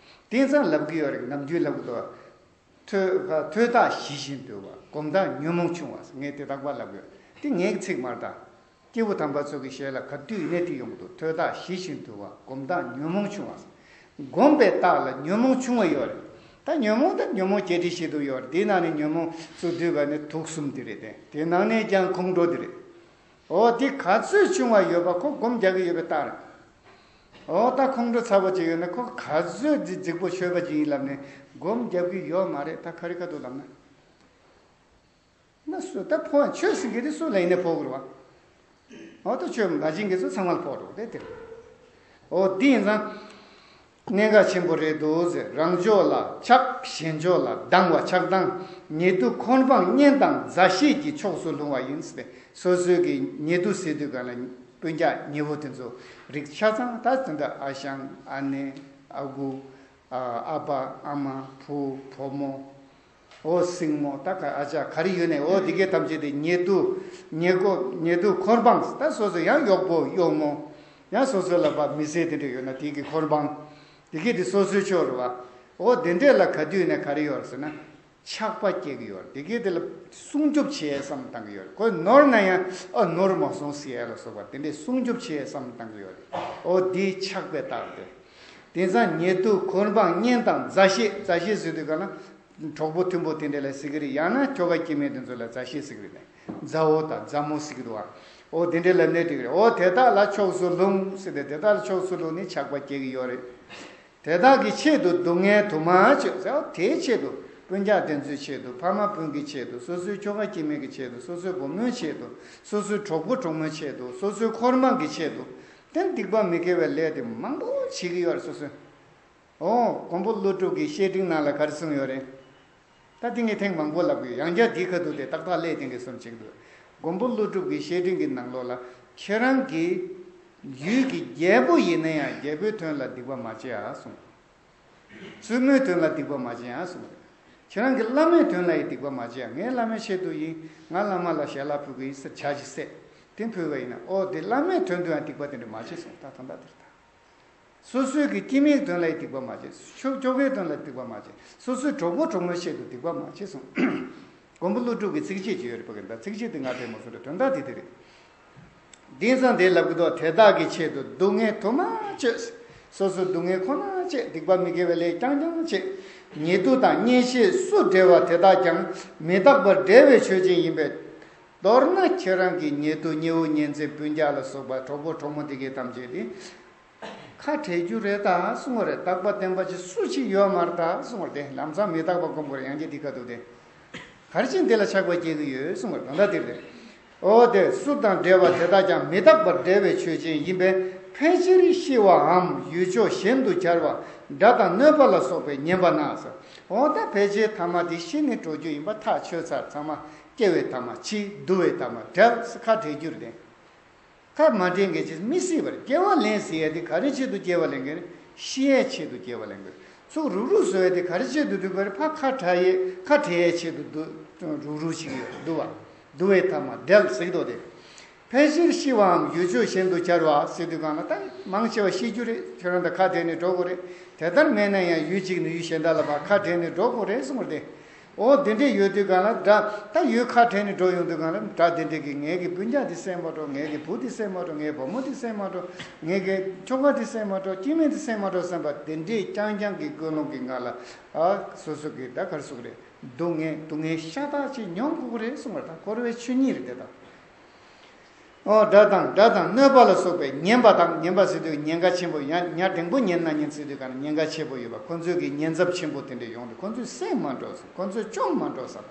དེང་སང་ལབ་ཀྱི་ཡོད་རེད། ནམ་རྒྱུན་ལབ་ཀྱི་འདུག། ཐོས་ཐོས་བདག་ཞི་ཞིང་དུལ་བ། སྒོམ་བདག་ཉོན་མོངས་ཆུང་བ། ངས་དེ་དག་པར་ལབ་ཡོད། དེ་ངའི་ཚིག་མ་རེད་ད། སྐྱེས་བུ་དམ་པ་ཚོ་གི་ཞལ་ལ་ག་དུས་ནས་དེ་ཡོང་གི་འདུག། ཐོས་བདག་ཞི་ཞིང་དུལ་བ། སྒོམ་བདག་ཉོན་མོངས་ཆུང་བ། སྒོམ་པའི་རྟགས་ལ་ཉོན་མོངས་ཆུང་བ་ཡོད་རེད། ད་ཉོན་མོངས་དེ་ཉོན་མོངས་བརྒྱད་ཁྲི་བཞི་བདུན་ཡོད་རེད། དེའི་ནང་ནས་ཉོན་མོངས་ཚུར་བསྡུས་པ་ནི་དུག་གསུམ་དེ་རེད་དེ། དེའི་ནང་ནས་ཀྱང་ཁོང་ཁྲོ་དེ་རེད། འོ། དེ་ག་ཚོད་ཆུང་བ་ཡོད་པ་ཁོ་སྒོམ་རྒྱག་གི་ཡོད་པའི་རྟགས་རེད། འོ། ད་ཁོང་ཁྲོ་ཚ་པོ་ཅིག་ཡོད་ན་ཁོ་ག་ཚོད་རྫི་རྫིག་པོ་ཆོས་པ་ཅིག་ཡིན་ལབ་ནས་སྒོམ་རྒྱབ་ཀྱི་ཡོད་མ་རེད། ད་ག་རེ་ག་འདུག་ལབ་ན། ན་སུ་ད་ཕོག་ཆོས་ཟེར་མཁན་དེ་སུ་ལ་ཡིན་ནའི་ཕོག་གི་རེད་བ། འོ། ད་ཆོས་མ་བྱེད་མཁན་ཚོ་ཚང་མ་ལ་ཕོག་འགྲོ་དེ་དེ་རེད། འོ། འདི་ཡིན་ཙང་གནད་འགག་ཆེན་པོ་རེད་འདུག་ཟེར། རང་ཕྱོགས་ལ་ཆགས། གཞན་ཕྱོགས་ལ་སྡང་བ། ཆགས་སྡང་། ཉེ་དུ་འཁོར་འབངས་གཉེན་དང་མཛའ་བཤེས་ཀྱི་ཕྱོགས་སུ་ལྷུང་བ་ཡིན་ཟེར་ཏེ། སོ་སོའི་གི་ཉེ་དུ་ཟེར་དུས་གང་ལ་སྤུན་ཀྱག་ཉེ་བོ་དེ་ཚོ་རིགས་ཆ་ཚང་། ད་དེ་འདྲ་ཨ་ཞང་ཨ་ནེ་ཨ་ཁུ། ཨ་ཨ་ཕ་ཨ་མ་བུ་བུ་མོ། འོ་སྲིང་མོ་ད་ག་ཨ་ཅག་ག་རེ་ཡོད་ནས། འོ་དེ་གས་ཐམས་ཅད་དེ་ཉེ་དུ་ཉེ་འཁོར་ཉེ་དུ་འཁོར་འབངས། ད་སོ་སོ་ཡང་གཡོག་པོ་གཡོག་མོ། ཡང་སོ་སོ་ལ་ཕ་མི་སེར་དེ་འདྲ་ཡོད་ན་དེ་གི་འཁོར་འབངས། དེ་གས་དེ་སོ་སོའི་ཕྱོགས་རེད་བ། འོ་དེ་འདྲས་ལ་ག་དུས་ནས་ག་རེ་ཡོད་ཟེར་ན། ཆགས་པ་སྐྱེ་གི་ཡོད་རེད། དེ་གས་དེ་ལ་སྲུང་སྐྱོབ་བྱེད་བསམ་བཏང་གི་ཡོད་རེད། ཁོས་ནོར་ན་ཡང་ཨ་ནོར་མ་སོང་ཟེར་ཡ་ལ་སོགས་པ་དེ་འདྲས་སྲུང་སྐྱོབ་བྱེད་བསམ་བཏང་གི་ཡོད་རེད། འོ་དེ་ཆགས་པའི་རྟགས་རེད། དེང་སང་ཉེ་དུ་འཁོར་འབངས་གཉེན་དང་མཛའ་བཤེས། མཛའ་བཤེས་ཟེར་དུས་ག་ན་གྲོགས་པོ་མཐུན་པོ་དེ་འདྲས་ལ་ཟེར་གི་རེད། ཡང་ན་ཁྱོ་ག་སྐྱེ་དམན་དེ་ཚོ་ལ་མཛའ་བཤེས་ཟེར་གི་རེད། མཛའ་བོ་དང་མཛའ་མོ་ཟེར་གི་འདུག་བ། འོ་དེ་འདྲས་ལབ་ནས་འགྲིག་གི་རེད། འོ་དེ་དག་ལ་ཕྱོགས་སུ་ལྷུང་ཟེར་ཏེ་དེ་དག་ལ་ཕྱོགས་སུ་ལྷུང་ནས་ཆགས་པ་སྐྱེ་གི་ཡོད་རེད། དེ་དག་གི་ཆེད་དུ་སྡུག་བསྔལ་དུ་མ་སྤྱོད་ཟེར་བ་དེའི་ཆེད་དུ། སྤུན་ཀྱག་དེ་ཚོའི་ཆེད་དུ། ཕ་མ་སྤུན་གྱི་ཆེད་དུ། སོ་སོའི་ཁྱོ་ག་སྐྱེ་དམན་གྱི་ཆེད་དུ། སོ་སོའི་བུ་མོའི་ཆེད་དུ། སོ་སོའི་གྲོགས་པོ་གྲོགས་མོའི་ཆེད་དུ། སོ་སོའི་འཁོར་དམངས་ཀྱི་ཆེད་དུ། དེ་སྡིག་པ་མི་དགེ་བའི་ལས་དེ་མང་པོ་བྱེད་ཀྱི་ཡོད་རེད་སོ་སོས། འོ་མགོན་པོ་ཀླུ་སྒྲུབ་ཀྱི་བཤེས་སྤྲིང་ནང་ལ་ག་རེ་གསུངས་ཡོད་རེད། ད་དེ་ངས་ཐེངས་མང་པོ་ལབ་ཡོད། ཡང་བསྐྱར་འདིའི་ཁ་ཐུག་དེ་ཏག་ཏག་ལས་དེ་འདྲས་གསུངས་བྱེད་ཀྱི་འདུག་མགོན་པོ་ཀླུ་སྒྲུབ་ཀྱི་བཤེས་སྤྲིང་གི་ནང་ལོགས་ལ། ཁྱེད་རང་གི་ཡུལ་གྱི་རྒྱལ་པོ་ཡིན་ན་ཡང་རྒྱལ་པོའི་དོན་ལ་སྡིག་པ་མ་བྱེད་ཨ་གསུངས། བཙུན་མོའི་དོན་ལ་སྡིག་པ་མ་བྱེད་ཨ་གསུངས། ཁྱེད་རང་གི་བླ་མའི་དོན་ལ་ཡང་སྡིག་པ་མ་བྱེད་ཨ། ངའི་བླ་མའི་ཆེད་དུ་ཡིན། ང་བླ་མ་ལ་ཞལ་ལག་ཕུལ་གི་ཡིན་ཟེར་ཇ་ཅིག་བསྲེས། དེ་ཕུལ་བ་ཡིན་ན། ཨོ་དེ་བླ་མའི་དོན་དུ་ཡང་སྡིག་པ་དེ་འདྲ་མ་བྱེད་གསུངས། ད་ད་ལྟ་དེར་ད། སོ་སོའི་གི་སྐྱེ་དམན་དོན་ལ་ཡི་སྡིག་པ་མ་བྱེད། ཁྱོ་ཁྱོ་གའི་དོན་ལ་སྡིག་པ་མ་བྱེད། སོ་སོའི་གྲོགས་པོ་གྲོགས་མོའི་ཆེད་དུ་སྡིག་པ་མ་བྱེད་གསུངས། མགོན་པོ་ཀླུ་སྒྲུབ་ཀྱི་ཚིགས་བཅད་ཅིག་ཡོད་རེད་པ། གི་ད་ཚིགས་བཅད་དེ་ང་དེ་མ་སོང་རེད། དོན་དག་དེ་དེ་རེད། དེང་སང་དེ་ལབ་གི་འདུག་དེ་དག་གི་ཆེད་དུ་སྡུག་བསྔལ་དུ་མ་སྤྱོད། སོ་སོ་སྡུག་བསྔལ་ཁོ་ན་སྤྱད། སྡིག་པ་མི་དགེ་བའི་ལས་རྐྱང་རྐྱང་བྱེད། ཉེ་དུ་དང་གཉེན་བཤེས་སུ་འབྲེལ་བ་དེ་དག་ཀྱང་། མི་རྟག་པར་འབྲེལ་བའི་ཆོས་ཅན་ཡིན་པས། མདོར་ན་ཁྱེད་རང་གི་ཉེ་དུ་ཉེ་བོ་ཉེ་འཚེ་སྤུན་ཀྱག་ལ་སོགས་པ་གྲོགས་པོ་གྲོགས་མོ་དེ་གའི་ཐམས་ཅད་དེ། ཁ་བྲལ་རྒྱུ་རེད་ད་གསུང་བ་རེད། རྟག་པ་བརྟན་པ་ཅིག་སུ་གཅིག་ཡོད་མ་རེད་ད་གསུང་བ་རེད། དེ་ལམ་སང་མི་རྟག་པ་སྒོམ་དགོས་རེད། ཡང་བསྐྱར་འདི་ཁ་ཐུག་དེ། ག་རེ་བྱས་འདི་ལ་ཆགས་པ་སྐྱེ་གི་ཡོད་གསུང་བ་རེད། ད་ལྟ་འདིར་རེད། འོ་དེ་སུ་དང་འབྲེལ་བ་དེ་དག་ཀྱང་མི་རྟག་པར་འབྲེལ་བའི་ཆོས་ཅན་ཡིན་པས། ཕལ་ཆེར་ཤི་བའམ་ཡུལ་ཕྱོགས་གཞན་དུ་གྱར་བ། དགྲ་དང་གནོད་པ་ལ་སོགས་པས་ཉེན་པ་ན་ཟེར། འོ་ད་ཕལ་ཆེར་ཐ་མ་དེ་ཤི་ནས་འགྲོ་རྒྱུ་ཡིན་པ་ཐག་ཆོད་ཚར། ཚང་མ་སྐྱེ་བའི་ཐ་མ་འཆི། འདུ་བའི་ཐ་མ་བྲལ། ཁ་བྲལ་རྒྱུ་རེད། ཁ་མ་བྲལ་མཁན་ཅིག་མི་སྲིད་པར། སྐྱེ་བ་ལེན་ཟེར་ཡ་དེ་ག་རེ་ཆེད་དུ་སྐྱེ་བ་ལེན་གི་རེད། ཤི་ཡའི་ཆེད་དུ་སྐྱེ་བ་ལེན་གི་རེད། ཚུར་རུག་རུག་བཟོ་ཡ་དེ་ག་རེ་ཆེད་དུ་འདུག་གི་རེད། ཕ་ཁ་བྲལ་ཡས། ཁ་བྲལ་ཡའི་ཆེད་དུ་འདུག་རུག་རུག་བྱེད་ཀྱི་ཡོད་འདུག་བ། འདུ་བའི་ཐ་མ་བྲལ་ཟེར་གི་འདུག་སྟེ། ཕལ་ཆེར་ཤི་བའམ་ཡུལ་ཕྱོགས་གཞན་དུ་གྱར་བ་ཟེར་དུས་གང་ལ་ད་མང་ཆེ་བ་ཤི་རྒྱུ་རེད། ཁྱོད་རང་དང་ཁ་བྲལ་ནས་འགྲོ་དགོས་རེད། དེ་ལྟར་མེད་ན་ཡང་ཡུལ་གཅིག་ནས་ཡུལ་གཞན་དག་ལ་ཕར་ཁ་བྲལ་ནས་འགྲོ་དགོས་རེད་གསུངས་པ་རེད། འོ་དེ་འདྲས་ཡོད་དུས་གང་ལ་དགྲ་ད་ཡུལ་ཁ་བྲལ་ནས་འགྲོ་ཡོང་དུས་གང་ལ་དགྲ་དེ་འདྲས་ཀྱིས་ངའི་གི་སྤུན་ཀྱག་དེ་བསད་མ་འགྲོ། ངའི་གི་བུ་དེ་བསད་མ་འགྲོ། ངའི་བུ་མོ་དེ་བསད་མ་འགྲོ། ངའི་གི་ཁྱོ་ག་དེ་བསད་མ་འགྲོ། སྐྱེ་དམན་དེ་བསད་མ་འགྲོ་བསམ་པ་དེ་འདྲས་རྐྱང་རྐྱང་གི་ཀུན་སློང་གི་ངང་ལ་ཨ་སོ་སོ་གི་ད་ག་རེ་ཟེར་དགོས་རེད། སྡུག་བསྔལ་སྡུག་བསྔལ་ཤ་སྟག་ཅིག་མྱོང་དགོས་ཀྱི་རེད་གསུངས་པ་རེད། ད་འཁོར་བའི་ཆོས་ཉིད་རེད་དེ་ད། ཨོ་དགྲ་དང་དགྲ་དང་གནོད་པ་ལ་སོགས་པའི་ཉེན་པ་དང་། ཉེན་པ་ཟེར་དུས་ཉེན་ཁ་ཆེན་པོ། ཉ་ཉ་འབྲིང་པོ་ཉན་ན་ཉན་ཟེར་དུས་གང་ན་ཉེན་ཁ་ཆེན་པོ་ཡོད་པ། ཁོ་ཚོས་ཀྱི་ཉེན་ཚབས་ཆེན་པོ་དེ་འདྲ་ཡོང་དུས་ཁོ་ཚོས་བསད་མ་འགྲོ་ཟེར། ཁོ་ཚོས་བཅོམ་མ་འགྲོ་ཟེར།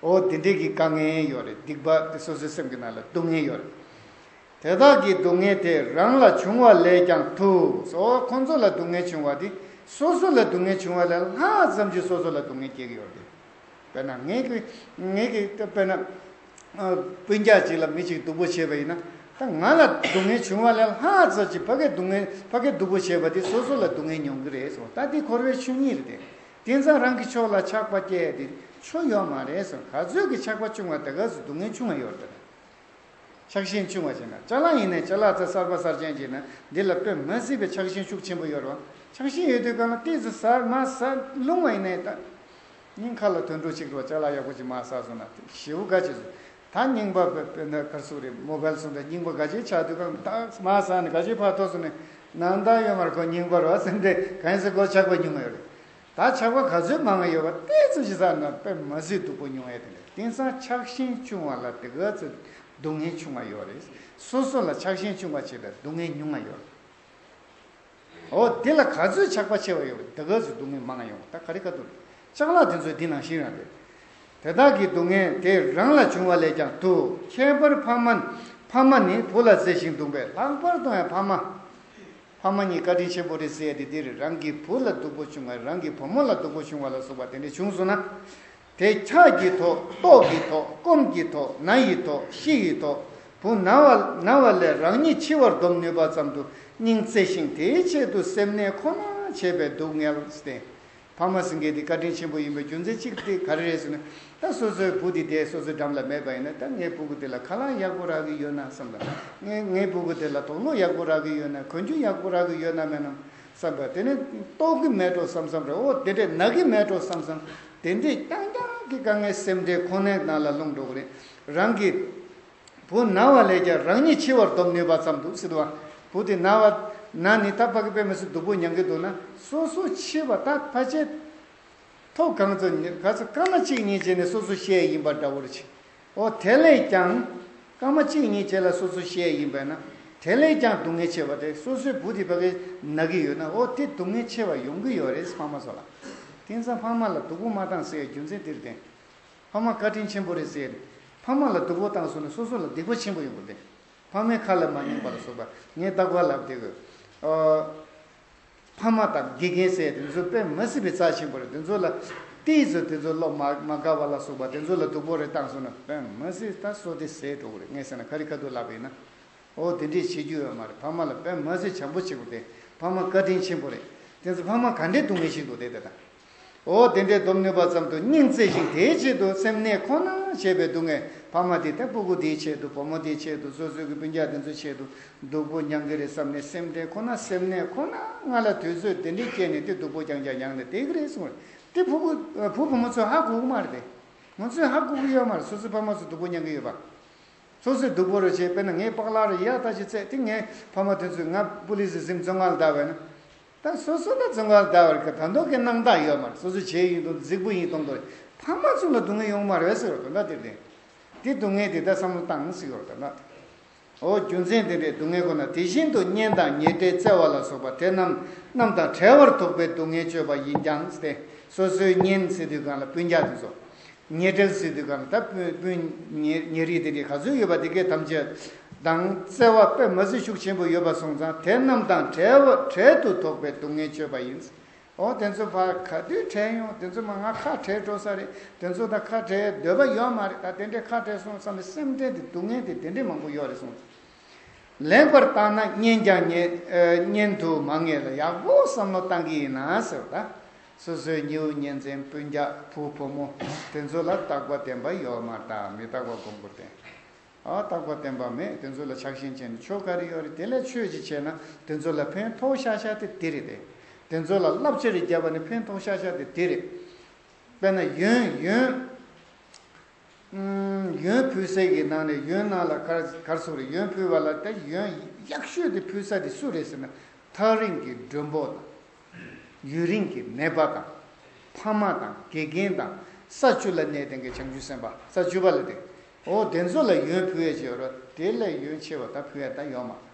ཨོ་དེ་འདྲའི་གི་དཀའ་ངལ་ཡོད་རེད། སྡིག་པ་དེ་སོ་སོའི་སེམས་ཀྱི་ནང་ལ་སྡུག་བསྔལ་ཡོད་རེད། དེ་དག་གི་སྡུག་བསྔལ་དེ་རང་ལ་བྱུང་བ་ལས་ཀྱང་ཐུ། ཨོ་ཁོ་ཚོ་ལ་སྡུག་བསྔལ་བྱུང་བ་དེ་སོ་སོ་ལ་སྡུག་བསྔལ་བྱུང་བ་ལས་ལྷག་ཙམ་ཅིག་སོ་སོ་ལ་སྡུག་བསྔལ་སྐྱེ་གི་ཡོད་རེད། དཔེར་ན་ངེད་ཀྱི་ངེད་ཀྱི་དཔེར་ན། ཨ་སྤུན་ཀྱག་ཅིག་ལ་མི་གཅིག་སྡུག་པོ་བྱས་པ་ཡིན་ན། ད་ང་ལ་སྡུག་བསྔལ་བྱུང་བ་ལས་ལྷག་ཙམ་ཅིག་ཕ་གིར་སྡུག་བསྔལ་ཕ་གིར་སྡུག་པོ་བྱས་པ་དེ་སོ་སོ་ལ་སྡུག་བསྔལ་མྱོང་གི་རེད་གསུངས། ད་དེ་འཁོར་བའི་ཆོས་ཉིད་རེད་དེ། དེང་སང་རང་གི་ཕྱོགས་ལ་ཆགས་པ་སྐྱེ་ཡ་དེ་ཆོས་ཡོད་མ་རེད་གསུངས། ག་ཚོད་ཀྱི་ཆགས་པ་བྱུང་བ་དེ་ག་ཚོད་སྡུག་བསྔལ་བྱུང་བ་ཡོད་རེད་དེ། ཆགས་ཞེན་ཆུང་བ་བྱས་ན། ཅ་ལག་ཡིན་ནའི་ཅ་ལག་རྩེ་གསར་པ་གསར་རྐྱང་བྱས་ན་འདི་ལ་དཔེ་མ་སྲིད་པའི་ཆགས་ཞེན་ཤུགས་ཆེན་པོ་ཡོད་རེད་བ། ཆགས་ཞེན་ཡོད་དུས་གང་ལ་ཏོག་ཙམ་ཟ་མ་ཟ་ལུང་བ་ཡིན་ནའི་ད། སྙིང་ཁ་ལ་དུད་འགྲོ་གཅིག་རེད་བ། ཅ་ལག་ཡག་པོ་ཅིག་མ་ཟ་སོང་ན་ཞེ་པོ་དགའ་བྱེད་སོང་། ད་རྙིང་པ་དཔེ་དཔེར་ན་ག་རེ་ཟེར་དགོས་རེད། མོ་བལ་སོང་ད་རྙིང་པ་དགའ་བྱེད་ཆགས་དུས་གང་ད་མ་ཟ་ནས་དགའ་བྱེད་ཕར་ཐོག་སོང་ནས་ནང་ད་ཡོད་མ་རེད། ཁོ་རྙིང་པ་རེད་བ་ཟེར་འདྲ་གང་ཟེར་ཁོ་ཆགས་པ་ཉུང་བ་ཡོད་རེད། ད་ཆགས་པ་ག་ཚོད་མང་བ་ཡོད་པ་ཏོག་ཙམ་ཞིག་ཟ་ན་དཔེ་མ་སྲིད་སྡུག་པོ་མྱོང་ཡས་དེ་འདྲ། དེང་སང་ཆགས་ཞེན་ཆུང་བ་ལ་དེ་ག་ཚོད་སྡུག་བསྔལ་ཆུང་བ་ཡོད་རེད། སོ་སོ་ལ་ཆགས་ཞེན་ཆུང་བ་ཅིག་ལ་སྡུག་བསྔལ་ཉུང་བ་ཡོད་རེད། འོ་དེ་ལ་ག་ཚོད་ཆགས་པ་ཆེ་བ་ཡོད་པ་དེ་ག་ཚོད་སྡུག་བསྔལ་མང་ང་ཡོང་བ། ད་ག་རེ་ག་ཐུབ་རེད། ཅ་ལག་དེ་ཚོ་འདི་ནང་བཞིན་རང་རེད། དེ་དག་གི་སྡུག་བསྔལ་དེ་རང་ལ་བྱུང་བ་ལས་ཀྱང་ཐུ། ཁྱད་པར་ཕ་མ་ཕ་མ་ནི་བུ་ལ་བརྩེ་ཞིང་གདུང་བས། ལྷག་པར་དུ་ཡང་ཕ་མ། ཕ་མ་གཉིས་བཀའ་དྲིན་ཆེན་པོ་རེད་ཟེར་ཡ་དེ་འདིར་རང་གི་བུ་ལ་སྡུག་པོ་བྱུང་བ། རང་གི་བུ་མོ་ལ་སྡུག་པོ་བྱུང་བ་ལ་སོགས་པ་དེ་འདྲ་བྱུང་སོང་ན། དེ་ཁྲག་གི་ཐོག་ལྟོགས་ཀྱི་ཐོག་སྐོམ་གྱི་ཐོག་ན་ཡི་ཐོག་ཤི་ཡི་ཐོག་བུ་ན་བ་ན་བ་ལས་རང་ཉིད་འཆི་བར་སྡོམ་ནུས་པ་ཙམ་དུ་སྙིང་བརྩེ་ཞིང་དེའི་ཆེད་དུ་སེམས་ནད་ཁོ་ན་ བྱས་པའི་སྡུག་བསྔལ་སྟེ། ཕ་མ་ཟེར་མཁན་དེ་བཀའ་དྲིན་ཆེན་པོ་ཡིན་པའི་རྒྱུ་མཚན་གཅིག་དེ་ག་རེ་རེད་ཟེར་ན། ད་སོ་སོའི་བུ་དེ་དེ་སོ་སོའི་འགྲམ་ལ་མེད་པ་ཡིན་ན། ད་ངའི་སྤུ་གུ་དེ་ལ་ཁ་ལག་ཡག་པོ་རག་གི་ཡོད་ན་བསམ་པ། ངའི་ངའི་སྤུ་གུ་དེ་ལ་དུག་སློག་ཡག་པོ་རག་གི་ཡོད་ན། གོན་རྒྱུ་ཡག་པོ་རག་གི་ཡོད་ན་མེད་ན་བསམ་པ། དེ་ནས་ལྟོགས་གི་མེད་འགྲོ་བསམ་བསམ་རེད། འོ་དེ་འདྲས་ན་གི་མེད་འགྲོ་བསམ་བསམ། དེ་འདྲས་རྐྱང་རྐྱང་གི་དཀའ་ངལ་སེམས་ཁྲལ་ཁོ་ནའི་ནང་ལ་ལྷུང་འགྲོ་གི་རེད། རང་གི་བུ་ན་བ་ལས་ཀྱང་རང་ཉིད་འཆི་བར་སྡོམ་ནུས་པ་ཙམ་འདུག་ཟེར་འདུག་བ། བུ་དེ་ན་བ་ན་ནི་ད་ཕ་གི་དཔེ་མི་སྲིད་སྡུག་པོ་མྱང་གི་འདུག་ན། སོ་སོ་འཆི་བ་ད་ཕལ་ཆེར་ཐོག་གང་ཚོ་ག་ཚོད་སྐར་མ་གཅིག་གཉིས་བྱས་ནས་སོ་སོ་ཤེས་ཡིན་པ་འདྲ་བོ་རེད། འོ་དེ་ལས་ཀྱང་སྐར་མ་གཅིག་གཉིས་བྱས་ལ་སོ་སོ་ཤེས་ཡིན་པས་ན། དེ་ལས་ཀྱང་སྡུག་བསྔལ་ཆེ་བ་དེ། སོ་སོའི་བུ་དེ་ཕ་གི་ན་གི་ཡོད་ན། འོ་དེ་སྡུག་བསྔལ་ཆེ་བ་ཡོང་གི་ཡོད་རེད། ཕ་མ་ཚོ་ལ། དེང་སང་ཕ་མ་ལ་སྡུག་པོ་མ་བཏང་ཟེར་བའི་རྒྱུ་མཚན་དེ་རེད་དེ། ཕ་མ་བཀའ་དྲིན་ཆེན་པོ་རེད་ཟེར། ཕ་མ་ལ་སྡུག་པོ་བཏང་སོང་ན་སོ་སོ་ལ་སྡིག་པ་ཆེན་པོ་ཡོང་གི་རེད། ཕ་མའི་ཁ་ལ་མ་ཉན་པ་ལ་སོགས་པ། ངས་རྟག་པར་ལབ་བསྡད་དགོས། ཨ། ཕ་མ་དང་དགེ་རྒན་ཟེར་དེ་ཚོ་དཔེ་མི་སྲིད་པའི་རྩ་ཆེན་པོ་རེད། དེ་ཚོ་ལ་ཏོག་ཙམ་དེ་ཚོ་བློ་མ་མ་དགའ་བ་ལ་སོགས་པ། དེ་ཚོ་ལ་སྡུག་པོ་རེ་བཏང་སོང་ན་དཔེ་མི་སྲིད་ད་སོ་དེ་ཟད་འགྲོ་གི་རེད། ངས་ཟེར་ན་ག་རེ་ག་དུས་ལབ་པ་ཡིན་ན། འོ་དེ་འདྲས་བྱེད་རྒྱུ་ཡོད་མ་རེད། ཕ་མ་ལ་དཔེ་མི་སྲིད་བྱམས་པོ་བྱེད་དགོས་ཏེ། ཕ་མ་བཀའ་དྲིན་ཆེན་པོ་རེད། དེ་ཚོ་ཕ་མ་ག་འདྲས་སྡུག་བསྔལ་ཞིག་འདུག་དེ་དེ་དང་། འོ་དེ་འདྲས་སྡོམ་ནུས་པ་ཙམ་དུ་སྙིང་བརྩེ་ཞིང་། དེའི་ཆེད་དུ་སེམས་ནད་ཁོ་ན་བྱས་པའི་སྡུག་བསྔལ། ཕ་མ་དེ་ད་སྤུ་གུ་དེའི་ཆེད་དུ། བུ་མོ་དེའི་ཆེད་དུ། སོ་སོའི་གི་སྤུན་ཀྱག་དེ་ཚོའི་ཆེད་དུ་སྡུག་པོ་མྱང་གི་རེད་བསམ་ནས་སེམས་ཁྲལ་ཁོ་ན། སེམས་ནད་ཁོ་ན་ང་ལ་དུས་ཚོད་དེ་འདྲས་སྐྱེས་ནས་དེ་སྡུག་པོ་རྐྱང་རྐྱང་མྱངས་ནས་བསྡད་གི་རེད་གསུངས་རེད། དེ་ཕྲུ་གུ་བུ་བུ་མོ་ཚོས་ཧ་གོ་གི་མ་རེད་དེ། ང་ཚོས་ཧ་གོ་གི་ཡོད་མ་རེད། སོ་སོའི་ཕ་མ་ཚོ་སྡུག་པོ་མྱང་གི་ཡོད་པ། སོ་སོས་སྡུག་པོ་རེ་བྱས། དཔེར་ན་ངའི་པགས་ལག་རེ་ཡག་ལྟ་ཅི་ཚད་དེ། ངའི་ཕ་མ་དེ་ཚོས་ང་པུ་ལི་སི་ཟིན་བཙོན་ཁང་ལ་བསྡད་པ་ཡིན་ན། ད་སོ་སོ་ལ་བཙོན་ཁང་ལ་བསྡད་པ་རེད་ག་ད་མདོ་གི་སྣང་དག་ཡོད་མ་རེད། སོ་སོ་བྱས་ཡིན་དང་རྫིག་པོ་ཡིན་གཏོང་དགོས་རེད། ཕ་མ་ཚོ་ལ་སྡུག་བསྔལ་ཡོང་མ་རེད་ཟེར་བ་དོན་དག་དེ་རེད། དེ་སྡུག་བསྔལ་དེ་ད་བསམ་བློ་བཏང་ཟེར་བ་དོན་དག་དེ། འོ་རྒྱུ་མཚན་དེ་འདྲའི་སྡུག་བསྔལ་ཁོ་ན། དེ་བཞིན་དུ་གཉེན་དང་ཉེ་འབྲེལ་བརྩེ་བ་ལ་སོགས་པ་དེ་རྣམས་རྣམས་དང་བྲལ་བར་དོགས་པའི་སྡུག་བསྔལ་སྤྱོད་པ་ཡིན་ཀྱང་སྟེ། སོ་སོའི་གཉེན་ཟེར་དུས་གང་ལ་སྤུན་ཀྱག་དེ་ཚོ། ཉེ་འབྲེལ་ཟེར་དུས་གང་ལ་ད་སྤུན་སྤུན་ཉེ་ཉེ་རིགས་དེ་འདྲའི་ག་ཚོད་ཡོད་པ་དེ་གས་ཐམས་ཅད་དང་བརྩེ་བ་དཔེ་མ་སྲིད་ཤུགས་ཆེན་པོ་ཡོད་པ་སོང་ཙང་། དེ་རྣམས་དང་བྲལ་བ་བྲལ་དུ་དོགས་པའི་སྡུག་བསྔལ་སྤྱོད་པ་ཡིན། འོ་དེ་ཚོ་ཕར་ག་དུས་བྲལ་ཡོང་། དེ་ཚོ་མ་ང་ཁ་བྲལ་འགྲོ་ས་རེད། དེ་ཚོ་ད་ཁ་བྲལ་འདོད་པ་ཡོད་མ་རེད། ད་དེ་འདྲའི་ཁ་བྲལ་སོང་བསམ་པའི་སེམས་ཁྲལ་དེ་སྡུག་བསྔལ་དེ་དེ་འདྲའི་མང་པོ་ཡོད་རེད་གསུངས། ལེགས་པར་བརྟགས་ན་གཉེན་ཀྱང་གཉེན་ཨ་གཉེན་དུ་མ་ངེས་ལ། ཡག་པོ་བསམ་བློ་བཏང་གི་ཡིན་ན་ཟེར་བ་ད། སོ་སོའི་ཉེ་བོ་ཉེ་འཛིན་སྤུན་ཀྱག་བུ་བུ་མོ་དེ་ཚོ་ལ་རྟག་པ་བརྟན་པ་ཡོད་མ་རེད། ད་མི་རྟག་པ་སྒོམ་དགོས་ཏེ། ཨ་རྟག་པ་བརྟན་པ་མེད། དེ་ཚོ་ལ་ཆགས་ཞེན་བྱས་ནས་ཆོ་ག་རེ་ཡོད་རེད། དེ་ལས་ཆོས་ཅིག་བྱས་ན་དེ་ཚོ་ལ་ཕན་ཐོགས་ཤག་ཤག་དེ་དེ་རེད་དེ། དེ་ཚོ་ལ་བསླབ་བྱ་རེ་བརྒྱབ་པ་ནི་ཕན་ཐོགས་ཤག་ཤག་དེ་དེ་རེད། དཔེར་ན་ཡོན་ཡོན། ཨུམ། ཡོན་ཕུལ་སའི་གི་ནང་ནས་ཡོན་ནང་ལ་གར་གར་སོང་རེད། ཡོན་ཕུལ་བ་ལ་ད་ཡོན་ཡག་ཤོས་དེ་ཕུལ་ས་དེ་སུ་རེད་ཟེར་ན། ཐག་རིང་གི་མགྲོན་པོ་དང་། ཡུན་རིང་གི་ནད་པ་དང་། ཕ་མ་དང་དགེ་རྒན་དང་། ས་བཅུ་ལ་གནས་བརྟན་གྱི་བྱང་ཆུབ་སེམས་དཔའ། ས་བཅུ་པ་ལ་དེ། འོ་དེ་ཚོ་ལ་ཡོན་ཕུལ་ཡས་ཅིག་ཡོད་རེད། དེ་ལས་ཡོན་ཆེ་བ་ད་ཕུལ་ཡས་ད་ཡོད་མ་རེད།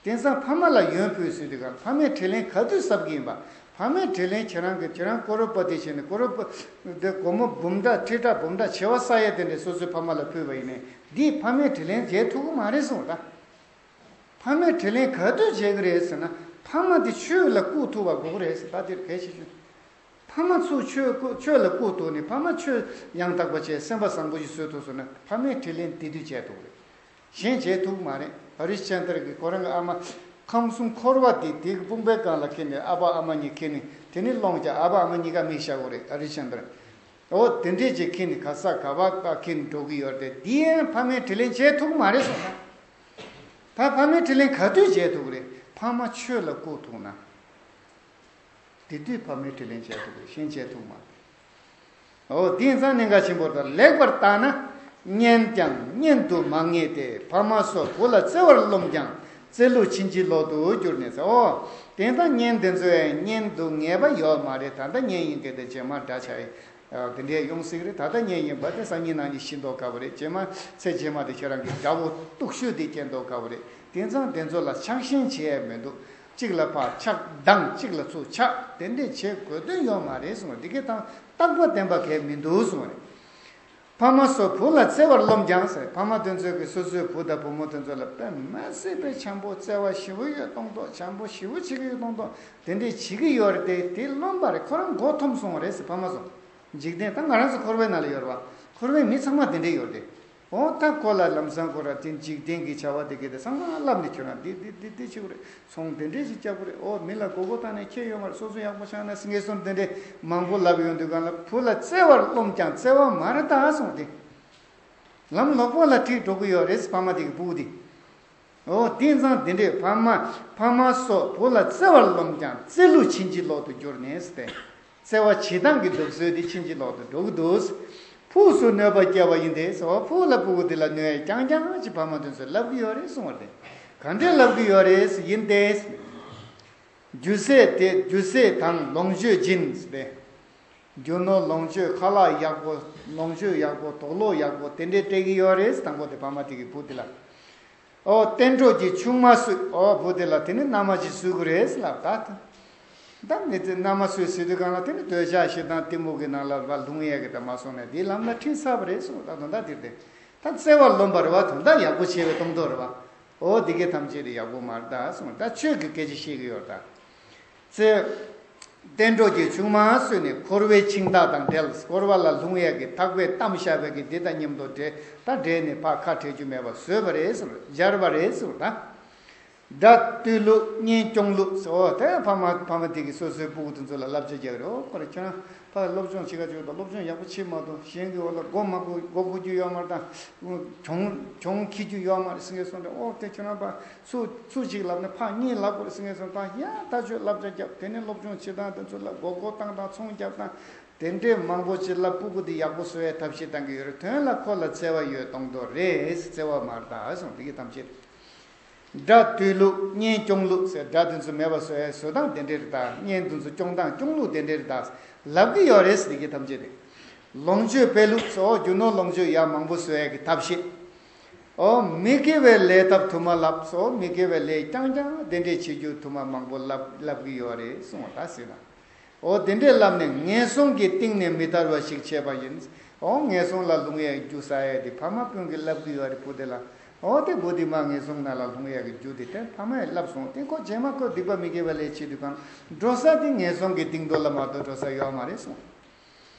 དེང་སང་ཕ་མ་ལ་ཡོན་ཕུལ་ཟེར་དུས་གང་ཕ་མའི་དྲིན་ལན་ག་དུས་གཟབ་ཀྱི་ཡིན་པ། ཕ་མའི་དྲིན་ལན་ཁྱེད་རང་གི་ཁྱེད་རང་ཀོ་རོ་པ་ཏི་བྱས་ནས་ཀོ་རོ་པ་དེ་སྒོར་མོ་འབུམ་ཕྲག་ཁྲི་ཕྲག་འབུམ་ཕྲག་བྱེ་བ་ས་ཡ་དེ་འདྲས་སོ་སོའི་ཕ་མ་ལ་ཕུལ་བ་ཡིན་ནའི་འདིས་ཕ་མའི་དྲིན་ལན་འཇལ་ཐུབ་ཀྱི་མ་རེད་གསུངས་ད། ཕ་མའི་དྲིན་ལན་ག་དུས་འཇལ་གི་རེད་ཟེར་ན། ཕ་མ་དེ་ཆོས་ལ་བཀུར་ཐུབ་པ་དགོས་ཀྱི་རེད་ཟེར། ད་དེར་གལ་ཆེ་ཤོས། ཕ་མ་ཚོས་ཆོས་ཆོས་ལ་བཀུར་ཐུབ་ནས་ཕ་མ་ཆོས་ཡང་དག་པ་བྱས་སེམས་པ་བཟང་པོ་ཞིག་བཟོ་ཐུབ་སོང་ན་ཕ་མའི་དྲིན་ལན་དེ་དུས་འཇལ་ཐུབ་ཀྱི་རེད། གཞན་བྱེད་ཐུབ་མ་རེད། ཨ་རི་ཤན་དར་གྱིས་ཁོ་རང་གི་ཨ་མ་ཁམས་གསུམ་འཁོར་བ་དེ་དེ་གི་དཔུང་པའི་སྒང་ལ་འཁྱེར་ནས་ཨ་ཕ་ཨ་མ་གཉིས་འཁྱེར་ནས་དེ་ནི་སློང་བྱ། ཨ་ཕ་ཨ་མ་གཉིས་ཀ་མི་བཞག་གོ་རེད། ཨ་རི་ཤན་དར། འོ་དེ་འདྲས་ཅིག་འཁྱེར་ནས་ག་ས་ག་བ་ཀ་འཁྱེར་ནས་འགྲོ་གི་ཡོད་རེད་དེ། འདི་ཡང་ཕ་མའི་དྲིན་ལན་འཇལ་ཐུབ་མ་རེད་གསུངས་ན། ད་ཕ་མའི་དྲིན་ལན་ག་དུས་འཇལ་ཐུབ་ཀྱི་རེད། ཕ་མ་ཆོས་ལ་བཀུར་ཐུབ་ན། དེ་དུས་ཕ་མའི་དྲིན་ལན་འཇལ་ཐུབ་རེད། གཞན་འཇལ་ཐུབ་མ་རེད། འོ་དེ་ཡིན་ཙང་གནད་འགག་ཆེན་པོ་དང་། ལེགས་པར་བརྟགས་ན་གཉེན་ཀྱང་གཉེན་དུ་མ་ངེས་ཏེ། ཕ་མ་སོགས་བུ་ལ་བརྩེ་བར་རློམ་ཀྱང་། བརྩེ་ལུགས་ཕྱིན་ཅི་ལོག་ཏུ་གྱུར་ནས་ཟེར། འོ་དེ་ལྟར་གཉེན་དེ་ཚོ་ཡང་གཉེན་དུ་ངེས་པ་ཡོད་མ་རེད། ད་ལྟ་གཉེན་ཡིན་མཁན་དེ་རྗེས་མ་འདྲ་ཆགས་ཡིན། དེ་འདྲས་ཡོང་སྲིད་ཀྱི་རེད། ད་ལྟ་གཉེན་ཡིན་པ་དེ་སང་ཉིན་གནངས་ཉིན་ཤི་མདོག་ཁ་པོ་རེད། རྗེས་མ་ཚེ་རྗེས་མ་དེ་ཁྱེད་རང་གི་དགྲ་བོ་སྡུག་ཤོས་དེ་སྐྱེ་མདོག་ཁ་པོ་རེད། དེང་སང་དེ་ཚོ་ལ་ཆགས་ཞེན་བྱེད་ཡས་མི་འདུག་གཅིག་ལ་ཕར་ཆགས་སྡང་། གཅིག་ལ་ཚུར་ཆགས། དེ་འདྲས་བྱེད་དགོས་དོན་ཡོད་མ་རེད་གསུངས་པ་རེད། འདི་གའི་སྟངས་རྟག་པ་བདེན་པ་གས་མི་འདུག་གསུངས་པ་རེད། ཕ་མ་སོགས་བུ་ལ་བརྩེ་བར་རློམ་ཀྱང་ཟེར། ཕ་མ་དེ་ཚོས་ཀྱི་སོ་སོའི་བུ་དང་བུ་མོ་དེ་ཚོ་ལ་དཔེ་མ་སྲིད་པའི་བྱམས་པོ་བརྩེ་བ་ཞེ་པོ་ཡོད་མདོག་མདོག་བྱམས་པོ་ཞེ་པོ་བྱེད་ཀྱི་ཡོད་མདོག་མདོག་དེ་འདྲས་བྱེད་ཀྱི་ཡོད་རེད་དེ། དེ་རློམ་པ་རེད། ཁོ་རང་མགོ་འཐོམ་སོང་བ་རེད་ཟེར། ཕ་མ་ཚོ། འཇིག་རྟེན་ད་ང་རང་ཚོ་འཁོར་བའི་ནང་ལ་ཡོད་རེད་བ། འཁོར་བའི་མི་ཚང་མ་དེ་འདྲས་ཡོད་རེད། འོ་ད་ཁོ་ལ་ལམ་སང་ཁོ་ར་དེ་འཇིག་རྟེན་གྱི་བྱ་བ་དེ་གི་དེ་ཚང་མ་བསླབ་ནས་ཁྱོད་རང་འདི་འདི་འདི་འདི་བྱེད་དགོས་རེད། ཚོང་དེ་འདྲས་ཞིག་རྒྱག་དགོས་རེད། འོ་མི་ལ་མགོ་སྐོར་བཏང་ནས་ཁྱེད་ཡོད་མ་རེད། སོ་སོ་ཡག་པོ་ཆགས་ན་སེང་གེ་གསུམ་དེ་འདྲས་མང་པོ་ལབ་ཡོང་དུས་གང་ལ་བུ་ལ་བརྩེ་བར་རློམ་ཀྱང་བརྩེ་བ་མ་རེད་ད་གསུངས་ཏེ། ལམ་ལོག་པ་ལ་ཁྲིད་འགྲོ་གི་ཡོད་རེད་ཕ་མ་དེ་གི་སྤུ་གུ་དེ། འོ་དེ་ཙང་དེ་འདྲས་ཕ་མ་ཕ་མ་སོགས་བུ་ལ་བརྩེ་བར་རློམ་ཀྱང་བརྩེ་ལུགས་ཕྱིན་ཅི་ལོག་ཏུ་གྱུར་ནས་སྟེ། བརྩེ་བ་བྱེད་སྟངས་ཀྱི་འདུག་སྲོལ་དེ་ཕྱིན་ཅི་ལོག་ཏུ་འགྲོ་གི་འདུག་ཕུགས་སུ་གནོད་པ་བསྐྱལ་བ་ཡིན་ཏེ་སོགས། ཕུགས་ལ་སྤུ་གུ་དེ་ལ་གནོད་ཡ་རྐྱང་རྐྱང་ཅིག་ཕ་མ་དེ་ཚོས་ལབ་གི་ཡོད་རེད་གསུངས་པ་རེད། ག་འདྲས་ལབ་གི་ཡོད་རེད་ཡིན་ཏེ། རྒྱུ་ཟས་དེ་རྒྱུ་ཟས་དང་ལོངས་སྤྱོད་སྦྱིན་ཏེ། རྒྱུ་ནོར་ལོངས་སྤྱོད་ཁ་ལག་ཡག་པོ། ལོངས་སྤྱོད་ཡག་པོ། དུག་ལོག་ཡག་པོ་དེ་འདྲས་སྤྲད་ཀྱི་ཡོད་རེད། དང་པོ་དེ་ཕ་མ་དེ་གི་བུ་དེ་ལ། ཨོ་གཏན་གྲོགས་ཀྱི་ཆུང་མ་གསོས། ཨོ་བུ་དེ་ལ་དེ་ནི་མནའ་མ་ཅིག་གསོས་ཀྱི་རེད་ལབ་ད། ད་ནི་དེ་མནའ་མ་གསོས་ཟེར་དུས་གང་ལ་དེ་ནི་འདོད་ཆགས་ཞེ་སྡང་གཏི་མུག་གི་ནང་ལ་ལྷུང་ཡས་ཀྱི་ད་མ་སོང་ནས་དེའི་ལམ་ལ་ཁྲིད་ཚར་བ་རེད་གསུངས། ད་དོན་དག་དེར་བརྟེན་ད་བརྩེ་བར་རློམ་པ་རེད་བ། དོན་དག་ཡག་པོ་བྱས་པའི་གཏོང་ཐོག་རེད་བ། ཨོ་འདི་གའི་ཐམས་ཅད་དེ་ཡག་པོ་མ་རེད་ད་གསུངས། ད་ཆོས་ཀྱི་སྐད་ཆ་བཤད་ཀྱི་ཡོད་ད། ཚེ། གཏན་གྲོགས་ཀྱི་ཆུང་མ་གསོས་ནས་འཁོར་བའི་འཆིང་ཐག་དང་བྲལ། འཁོར་བ་ལ་ལྷུང་ཡས་ཀྱི་ཐག་པས་བསྡམས་བཞག་པའི་གི་འདི་དང་མཉམ་དུ་འབྲལ། ད་བྲལ་ནས་ཕར་ཁ་བྲལ་རྒྱུ་མེད་པ་བཟོས་པ་རེད་ཟེར། སྦྱར་བ་རེད་ཟེར་ད། དགྲ་བཏུལ་ལུགས་གཉེན་སྐྱོང་ལུགས་ཟེར། འོ་དེ་ཕ་མ་ཕ་མ་དེ་གི་སོ་སོའི་སྤུ་གུ་དེ་ཚོ་ལ་བསླབ་བྱ་རྒྱག་གི་རེད། འོ་ཁོ་ར་ཁྱོད་རང་ཕར་སློབ་སྦྱོང་བྱེད་ག་བཅུག་དང་། སློབ་སྦྱོང་ཡག་པོ་བྱེད་མ་ཐུབ། གཞན་གྱི་འོག་ལ་མགོ་མ་སྒུར། མགོ་སྒུར་རྒྱུ་ཡོད་མ་རེད་དང་། གྱོང་གྱོང་འཁྱེར་རྒྱུ་ཡོད་མ་རེད་ཟེར་མཁན་སོང་ཙང་། ཨོ་དེ་ཁྱོད་རང་ཕར་ཚུར་ཚུར་ཅིག་ལབ་ན་ཕར་གཉིས་ལབ་དགོས་ཟེར་མཁན་སོང་ཙང་། ཡ་ད་ཁྱོད་བསླབ་བྱ་རྒྱབ། དེ་ནས་སློབ་སྦྱོང་བྱེད་སྟངས་དེ་ཚོ་ལ་མགོ་སྐོར་བཏང་དང་། ཚོང་རྒྱབ་དང་། དེ་འདྲས་མང་པོ་ཅིག་ལ་སྤུ་གུ་དེ་ཡག་པོ་བཟོ་བའི་ཐབས་ཤེས་བཏང་གི་ཡོད་རེད། དོན་ལ་ཁོ་ལ་བརྩེ་བ་ཡོད་གཏོང་དོ་རེད། བརྩེ་བ་མ་རེད་ད་གསུངས། དེ་གི་ཐམས་ཅད་དགྲ་བཏུལ་ལུགས་གཉེན་སྐྱོང་ལུགས་ཟེར། དགྲ་དེ་ཚོ་མེད་པ་བཟོ་ཡ་བཟོ་སྟངས་དེ་འདྲས་རེད་ད། གཉེན་དེ་ཚོ་སྐྱོང་སྟངས་སྐྱོང་ལུགས་དེ་འདྲས་རེད་ད་ལབ་གི་ཡོད་རེད། དེ་གི་ཐམས་ཅད་དེ། ལོངས་སྤྱོད་སྤེལ་ལུགས་ཟེར། འོ་རྒྱུ་ནོར་ལོངས་སྤྱོད་ཡར་མང་པོ་བཟོ་ཡ་གི་ཐབས་ཤེས། འོ་མི་དགེ་བའི་ལས་ཐབས་དུ་མ་ལབ་ཟེར། མི་དགེ་བའི་ལས་རྐྱང་རྐྱང་དེ་འདྲས་བྱེད་རྒྱུ་དུ་མ་མང་པོ་ལབ་ལབ་གི་ཡོད་རེད་གསུངས་པ་ད་ཟེར་ན། འོ་དེ་འདྲས་ལབ་ནས་ངན་སོང་གི་གཏིང་ནས་མི་ཐར་བ་ཞིག་བྱས་པ་ཡིན། འོ་ངན་སོང་ལ་ལྷུང་ཡས་རྒྱུ་བསགས་ཡས་དེ་ཕ་མ་ཀུན་གྱིས་ལབ་ཀྱི་ཡོད་རེད་བུ་དེ་ལ། འོ་དེ་བུ་དེ་མར་ངན་སོང་ནང་ལ་ལྷུང་ཡས་ཀྱི་རྒྱུ་དེ་དེ་ཕ་མས་ལབ་སོང་། དེ་ཁོ་རྗེས་མ་ཁོ་སྡིག་པ་མི་དགེ་བ་ལས་བྱེད་དུས་གང་འགྲོ་ས་དེ་ངན་སོང་གི་གཏིང་རྡོ་ལ་མ་གཏོགས་འགྲོ་ས་ཡོད་མ་རེད་གསུངས།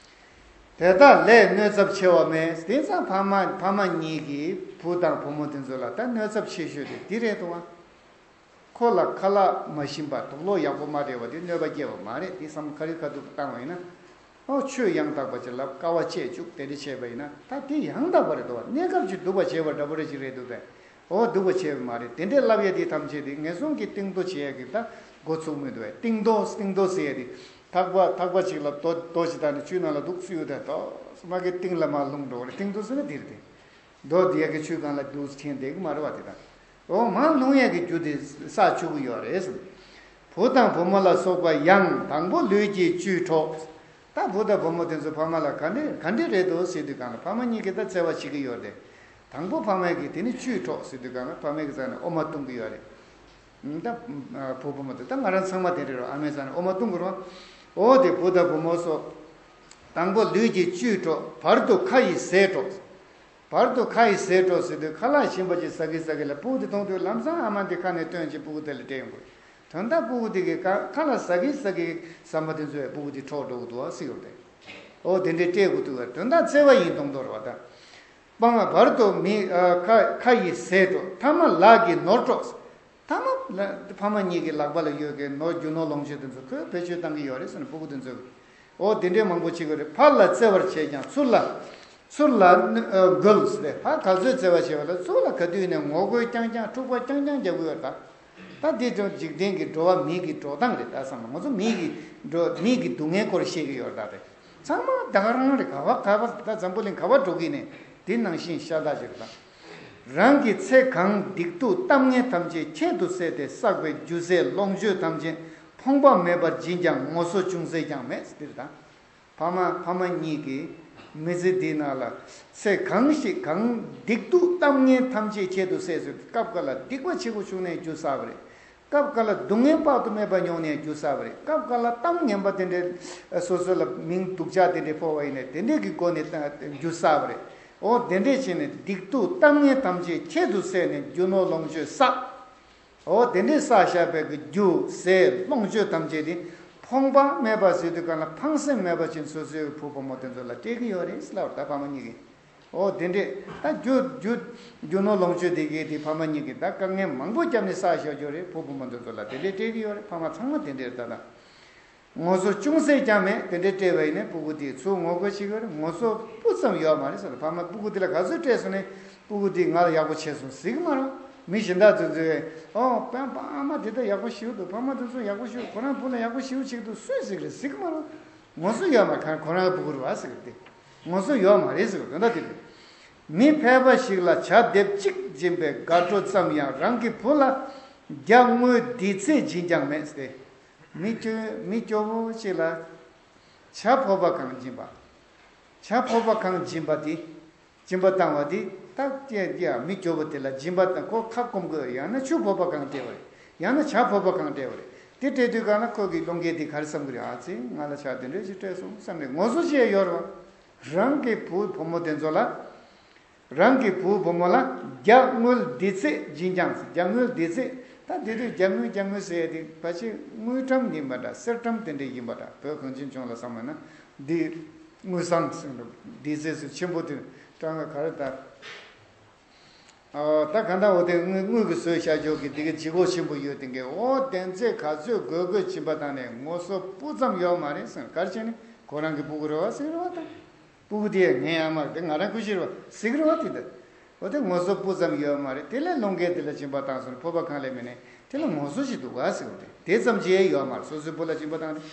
དེ་དག་ལས་གནོད་ཚབས་ཆེ་བ་མེད། དེང་སང་ཕ་མ་ཕ་མ་གཉིས་ཀྱིས་བུ་དང་བུ་མོ་དེ་ཚོ་ལ་ད་གནོད་ཚབས་ཆེ་ཤོས་དེ་འདི་རེད་འདུག་བ། ཁོ་ལ་ཁ་ལག་མ་ཞིམ་པ་དུག་ལོག་ཡག་པོ་མ་སྤྲད་པ་དེ་གནོད་པ་སྐྱེལ་བ་མ་རེད། དེ་བསམ་བློ་ཁ་རི་ཁ་ཐུག་བཏང་བ་ཡིན་ན། ཨོ་ཆོས་ཡང་དག་པ་ཅིག་ལབ། དཀའ་བ་སྤྱད་བཅུག་དེ་འདྲ་བྱས་པ་ཡིན་ན་ད་དེ་ཡང་དག་པ་རེད་འདུག་བ། གནས་སྐབས་ཅིག་སྡུག་པ་བྱས་པ་འདྲ་པོ་རེ་ཅིག་རེད་འདུག་པས། ཨོ་སྡུག་པ་བྱས་པ་མ་རེད། དེ་འདྲས་ལབ་ཡས་དེ་ཐམས་ཅད་དེ་ངན་སོང་གི་གཏིང་རྡོ་བྱེད་ཡས་ཀྱི་ད་འགོ་ཚུགས་མི་འདུག་བས། གཏིང་རྡོ་གཏིང་རྡོ་ཟེར་ཡས་དེ་ཐག་པ་ཐག་པ་ཅིག་ལ་རྡོ་རྡོ་ཅིག་བཏགས་ནས་ཆུའི་ནང་ལ་འདུག་བཙུགས་ཡོད་དེ་ད་མ་གི་གཏིང་ལ་མར་ལྷུང་འགྲོ་བ་རེད། གཏིང་རྡོ་ཟེར་ན་དེ་རེད་དེ། རྡོ་དེ་ཡ་གི་ཆུའི་སྒང་ལ་འདུག་འཐེན་བསྡད་ཀྱི་མ་རེད་བ། དེ་དང་འོ་མར་ལྷུང་ཡས་ཀྱི་རྒྱུ་དེ་བསགས་བཅུག་གི་ཡོད་རེད་ཟེར། བུ་དང་བུ་མོ་ལ་སོགས་པ་ཡང་དང་པོ་ལུས་ཀྱི་བཅུད་འཕྲོག། ད་བུ་དང་བུ་མོ་དེ་ཚོ་ཕ་མ་ལ་ག་འདྲས་ག་འདྲས་རེད་འདུག་ཟེར་དུས་གང་ལ་ཕ་མ་གཉིས་ཀྱིས་ད་བརྩེ་བ་བྱེད་ཀྱི་ཡོད་རེད། དང་པོ་ཕ་མས་ཀྱིས་དེ་ནི་བཅུད་འཕྲོག་ཟེར་དུས་གང་ལ་ཕ་མས་ཀྱིས་རྩ་ནས་འོ་མ་བཏུང་གི་ཡོད་རེད། ད་བུ་བུ་མོ་དེ་ད་ང་རང་ཚང་མ་དེ་འདྲས་རེད། ཨ་མའི་རྩ་ནས་འོ་མ་བཏུང་གི་རེད་བ། འོ་དེ་བུ་དང་བུ་མོ་སོགས། དང་པོ་ལུས་ཀྱི་བཅུད་འཕྲོག། བར་དུ་ཁ་ཡི་ཟས་འཕྲོག། བར་དུ་ཁ་ཡི་ཟས་འཕྲོག་ཟེར་དུས་ཁ་ལག་ཞིམ་པ་ཅིག་ཟ་གི་ཟ་གི་ལ་སྤུ་གུ་དེ་མཐོང་དུས་ལམ་སང་ཨ་མ་འདི་ཁ་ནས་བཏོན་བྱས་སྤུ་གུ་དེ་ལ་སྤྲད་ཡོང་གི་རེད། དོན་དག་སྤུ་གུ་དེ་གི་ཁ་ཁ་ལ་ཟ་གི་ཟ་གི་བསམ་པ་དེ་ཚོས་སྤུ་གུ་དེ་འཕྲོག་འགྲོ་གི་འདུག་བ་ཟེར་གི་རེད། འོ་དེ་འདྲས་སྤྲད་དགོས་འདུག་བ། དོན་དག་བརྩེ་བ་ཡིན་མཐོང་དོ་རེད་བ་ད། སྤང་བར་དུ་མི་ཨ་ཁ་ཁ་ཡི་ཟས་འཕྲོག། ཐ་མ་ལག་གི་ནོར་འཕྲོག། ཐ་མ་ལ་ཕ་མ་གཉིས་ཀྱི་ལག་པ་ལ་ཡོད་མཁན་ནོར་རྒྱུ་ནོར་ལོངས་སྤྱོད་དེ་ཚོ་ཁོས་བེད་སྤྱོད་བཏང་གི་ཡོད་རེད་ཟེར་ནས་སྤུ་གུ་དེ་ཚོས། འོ་དེ་འདྲས་མང་པོ་བྱེད་ཀྱི་རེད། ཕར་ལ་བརྩེ་བར་བྱས་ཀྱང་ཚུར་ལ་ཚུར་ལ་ཨ་འགུལ་ཟེར་ཏེ། ཕར་ག་ཚོད་བརྩེ་བ་བྱས་པ་ལ་ཚུར་ལ་ག་དུས་ནས་ངོ་རྒོལ་རྐྱང་རྐྱང་འཁྲུག་པ་རྐྱང་རྐྱང་རྒྱག་གི་ཡོད་རེད་ད། ད་འདི་ཚོ་འཇིག་རྟེན་གྱི་འགྲོ་བ་མིའི་གི་འགྲོ་སྟངས་རེད་ད་བསམ་ན། ང་ཚོ་མིའི་གི་འགྲོ་མིའི་གི་སྡུག་བསྔལ་སྐོར་བཤད་ཀྱི་ཡོད་རེད་ད། དེ་ཚང་མ་ད་ག་རང་རེད། ག་བ་ག་བ་ད་འཛམ་བུ་གླིང་ག་བ་འགྲོ་གི་ནས་དེ་ནང་བཞིན་ཤ་སྟག་ཅིག་རེད་ད། རང་གི་ཚེ་གང་སྡིག་སྡུག་གཏམ་ངན་ཐམས་ཅད་ཁྱད་དུ་བསད་དེ་བསགས་པའི་རྒྱུ་ཟས་ལོངས་སྤྱོད་ཐམས་ཅད་ཕོངས་པ་མེད་པར་སྦྱིན་ཀྱང་ངོ་སོ་ཅུང་ཟད་ཀྱང་མེད་ཟེར་དེ་རེད་ད། ཕ་མ་ཕ་མ་གཉིས་ཀྱིས་མི་ཚེ་འདིའི་ནང་ལ་ཚེ་གང་ཞིག་གང་སྡིག་སྡུག་གཏམ་ངན་ཐམས་ཅད་ཁྱད་དུ་བསད་ཟེར། སྐབས་འགའ་ལ་སྡིག་པ་ཆེ་པོ་བྱུང་ནས་རྒྱུ་བསགས་པ་རེད། སྐབས་འགའ་ལ་སྡུག་བསྔལ་དཔག་ཏུ་མེད་པ་མྱོང་ནས་རྒྱུ་བསགས་པ་རེད། སྐབས་འགའ་ལ་གཏམ་ངན་པ་དེ་འདྲའི་སོ་སོ་ལ་མིང་སྡུག་ཅག་དེ་འདྲའི་ཕོག་པ་ཡིན་ནས་དེ་འདྲའི་གི་སྒོ་ནས་རྒྱུ་བསགས་པ་རེད། འོ་དེ་འདྲས་བྱས་ནས་སྡིག་སྡུག་གཏམ་ངན་ཐམས་ཅད་ཁྱད་དུ་བསད་ནས་རྒྱུ་ནོར་ལོངས་སྤྱོད་བསགས། འོ་དེ་འདྲས་བསགས་བཞག་པའི་གི་རྒྱུ་ཟས་ལོངས་སྤྱོད་ཐམས་ཅད་དེ་ཕོངས་པ་མེད་པ་ཟེར་དུས་གང་ལ་ཕངས་སེམས་མེད་པ་ཅན་སོ་སོའི་བུ་བུ་མོ་དེ་ཚོ་ལ་སྤྲད་ཀྱི་ཡོད་རེད་ཟེར་ལབ་པ་ད་ཕ་མ་གཉིས་ཀྱིས། ཨོ་དེ་འདྲས་ད་རྒྱུ་རྒྱུ་རྒྱུ་ནོར་ལོངས་སྤྱོད་དེ་གའི་དེ་ཕ་མ་གཉིས་ཀྱིས་ད་དཀའ་ངལ་མང་པོ་བརྒྱབ་ནས་བསགས་བཞག་རྒྱུ་རེད། ཕྲུ་གུ་བུ་མོ་འདི་ཚོ་ལ་དེ་འདྲས་སྤྲད་ཀྱི་ཡོད་རེད། ཕ་མ་ཚང་མ་དེ་འདྲས་རེད། ད་ད། ངོ་སོ་ཅུང་ཟད་ཀྱང་མེད། དེ་འདྲའི་སྤྲད་པ་ཡིན་ན་ཕྲུ་གུ་དེས་ཚུར་ངོ་རྒོལ་བྱེད་ཀྱི་རེད། ངོ་སོ་སྤུ་ཙམ་ཡོད་མ་རེད་ཟེར། ཕ་མ་ཕྲུ་གུ་དེ་ལ་ག་ཚོད་སྤྲད་སོང་ནས་ཕྲུ་གུ་དེས་ང་ལ་ཡག་པོ་བྱས་སོང་ཟེར་གི་མ་རེད། མི་གཞན་དག་ཚོས་ཚོས་ཨོ་པན་པ་ཨ་མ་དེ་ལྟ་ཡག་པོ་ཞེ་པོ་འདུག་ཕ་མ་དེ་ཚོ་ཡག་པོ་ཞེ་པོ། ཁོ་རང་བུ་ལ་ཡག་པོ་ཞེ་པོ་བྱེད་ཀྱི་འདུག་སུས་ཟེར་གི་རེད་ཟེར་གི་མ་རེད། ངོ་སོ་ཡོད་མ་རེད། ཁོ་རང་གི་ཕྲུ་གུ་རེད་བ་ཟེར་གི་རེད། དེ་ངོ་སོ་ཡོད་མ་རེད་ཟེར་གི་རེད། དོན་དག་དེ་རེད། མི་ཕལ་པ་ཞིག་ལ་ཇ་དེབ་གཅིག་སྦྱིན་པའི་དགའ་སྤྲོ་ཙམ་ཡང་རང་གི་བུ་ལ་རྒྱ་དངུལ་འདི་ཚད་སྦྱིན་ཀྱང་མེད་ཟེར། མི་སྐྱོ་མི་སྐྱོ་བོ་ཞིག་ལ་ཇ་ཕོར་པ་གང་སྦྱིན་པ། ཇ་ཕོར་པ་གང་སྦྱིན་པ་དེ། སྦྱིན་པ་བཏང་བ་དེ་ད་ཀྱེ་ཀྱེ་མི་སྐྱོ་བོ་དེ་ལ་སྦྱིན་པ་དང་ཁོ་ཁ་སྐོམ་དགོས། ཡང་ན་ཆུ་ཕོར་པ་གང་སྤྲད་པ་རེད། ཡང་ན་ཇ་ཕོར་པ་གང་སྤྲད་པ་རེད། དེ་སྤྲད་དུས་གང་ལ་ཁོ་གི་བློ་འགེལ་དེ་ག་རེ་བསམ་གི་རེད། ཨ་ཙི་ང་ལ་ཇ་དེ་འདྲ་ཞིག་སྤྲད་སོང་བསམ་ནས་ངོ་སོ་བྱས་ཡོད་རེད་བ། རང་གི་བུ་བུ་མོ་དེ་ཚོ་ལ། རང་གི་བུ་བུ་མོ་ལ་རྒྱ་དངུལ་འདི་ཚད་སྦྱིན་ཀྱང་། རྒྱ་དངུལ་འདི་ཚད། ད་དེ་དུས་རྒྱ་དངུལ་རྒྱ་དངུལ་ཟེར་ཡ་དེ་ཕལ་ཆེར་དངུལ་ཀྲམ་ཡིན་པ་འདྲ། གསེར་ཀྲམ་དེ་འདྲ་ཡིན་པ་འདྲ། བོད་གངས་ཅན་ལྗོངས་ལ་བསམ་པ་ན་འདི་དངུལ་སྲང་ཟེར་འདུག་འདི་ཚད་སུ་ཆེན་པོ་དེ་གྲངས་ཀ་ག་རེ་ད། ཨ་ད་གང་ལྟར་འོ་དེ་དངུལ་དངུལ་གྱི་བཟོས་བཞག་ཆོག་གི་དེ་གའི་ལྗིད་ཁོག་ཆེན་པོ་ཡོད་དེ་གའི་ཨོ་དེ་ཚད་ག་ཚོད་དགོས་དགོས་སྦྱིན་པ་བཏང་ནས་ངོ་སོ་སྤུ་ཙམ་ཡོད་མ་རེད་ཟེར། ག་རེ་བྱས་ནས་ཁོ་རང་གི་ཕྲུ་གུ་རེད་བ་ཟེར་རེད་བ་ད། ཕྲུ་གུ་དེ་ངའི་ཨ་མ་རེད། དེ་ང་རང་སྐུ་ཞེ་རེད་བ་ཟེར་གི་རེད་བ་དེ་ད། འོ་དེ་ངོ་སོ་སྤུ་ཙམ་ཡོད་མ་རེད། དེ་ལས་བློ་འགེལ་དེ་ལ་སྦྱིན་པ་བཏང་སོང་ནས་ཕོར་པ་གང་ལས་མེད་ནས་དེ་ལ་ངོ་སོ་ཞིག་འདུག་ག་ཟེར་བ་དེ་དེ་ཙམ་གྱིས་ཡོད་མ་རེད། སོ་སོའི་བུ་ལ་སྦྱིན་པ་བཏང་ནས།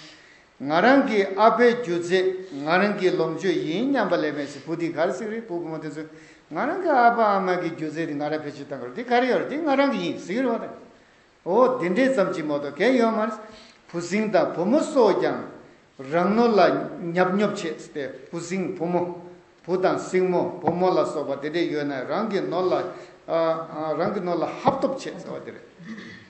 ང་རང་གི་ཨ་ཕའི་རྒྱུ་རྫས་ང་རང་གི་ལོངས་སྤྱོད་ཡིན་སྙམ་པ་ལས་མེད་ཟེར། བུ་དེས་ག་རེ་ཟེར་གི་རེད། བུ་བུ་མོ་དེ་ཚོས་ང་རང་གི་ཨ་ཕ་ཨ་མ་གི་རྒྱུ་རྫས་དེ་ང་རང་བེད་སྤྱོད་བཏང་གི་རེད། དེ་ག་རེ་ཡོད་རེད། དེ་ང་རང་གི་ཡིན་ཟེར་གི་རེད་བ་དང་། འོ་དེ་འདྲས་ཙམ་གྱིས་མ་གཏོགས་གང་ཡོད་མ་རེད། བུ་སྲིང་དང་བུ་མོ་སོགས་ཀྱང་རང་ནོར་ལ་ཉབ་ཉོབ་བྱེད་ཟེར་ཏེ། བུ་སྲིང་བུ་མོ། བུ་དང་སྲིང་མོ་བུ་མོ་ལ་སོགས་པ་དེ་འདྲས་ཡོད་ན་རང་གི་ནོར་ལ་ཨ་ཨ་རང་གི་ནོར་ལ་ཧབ་ཐོབ་བྱེད་ཟེར་བ་དེ་རེད།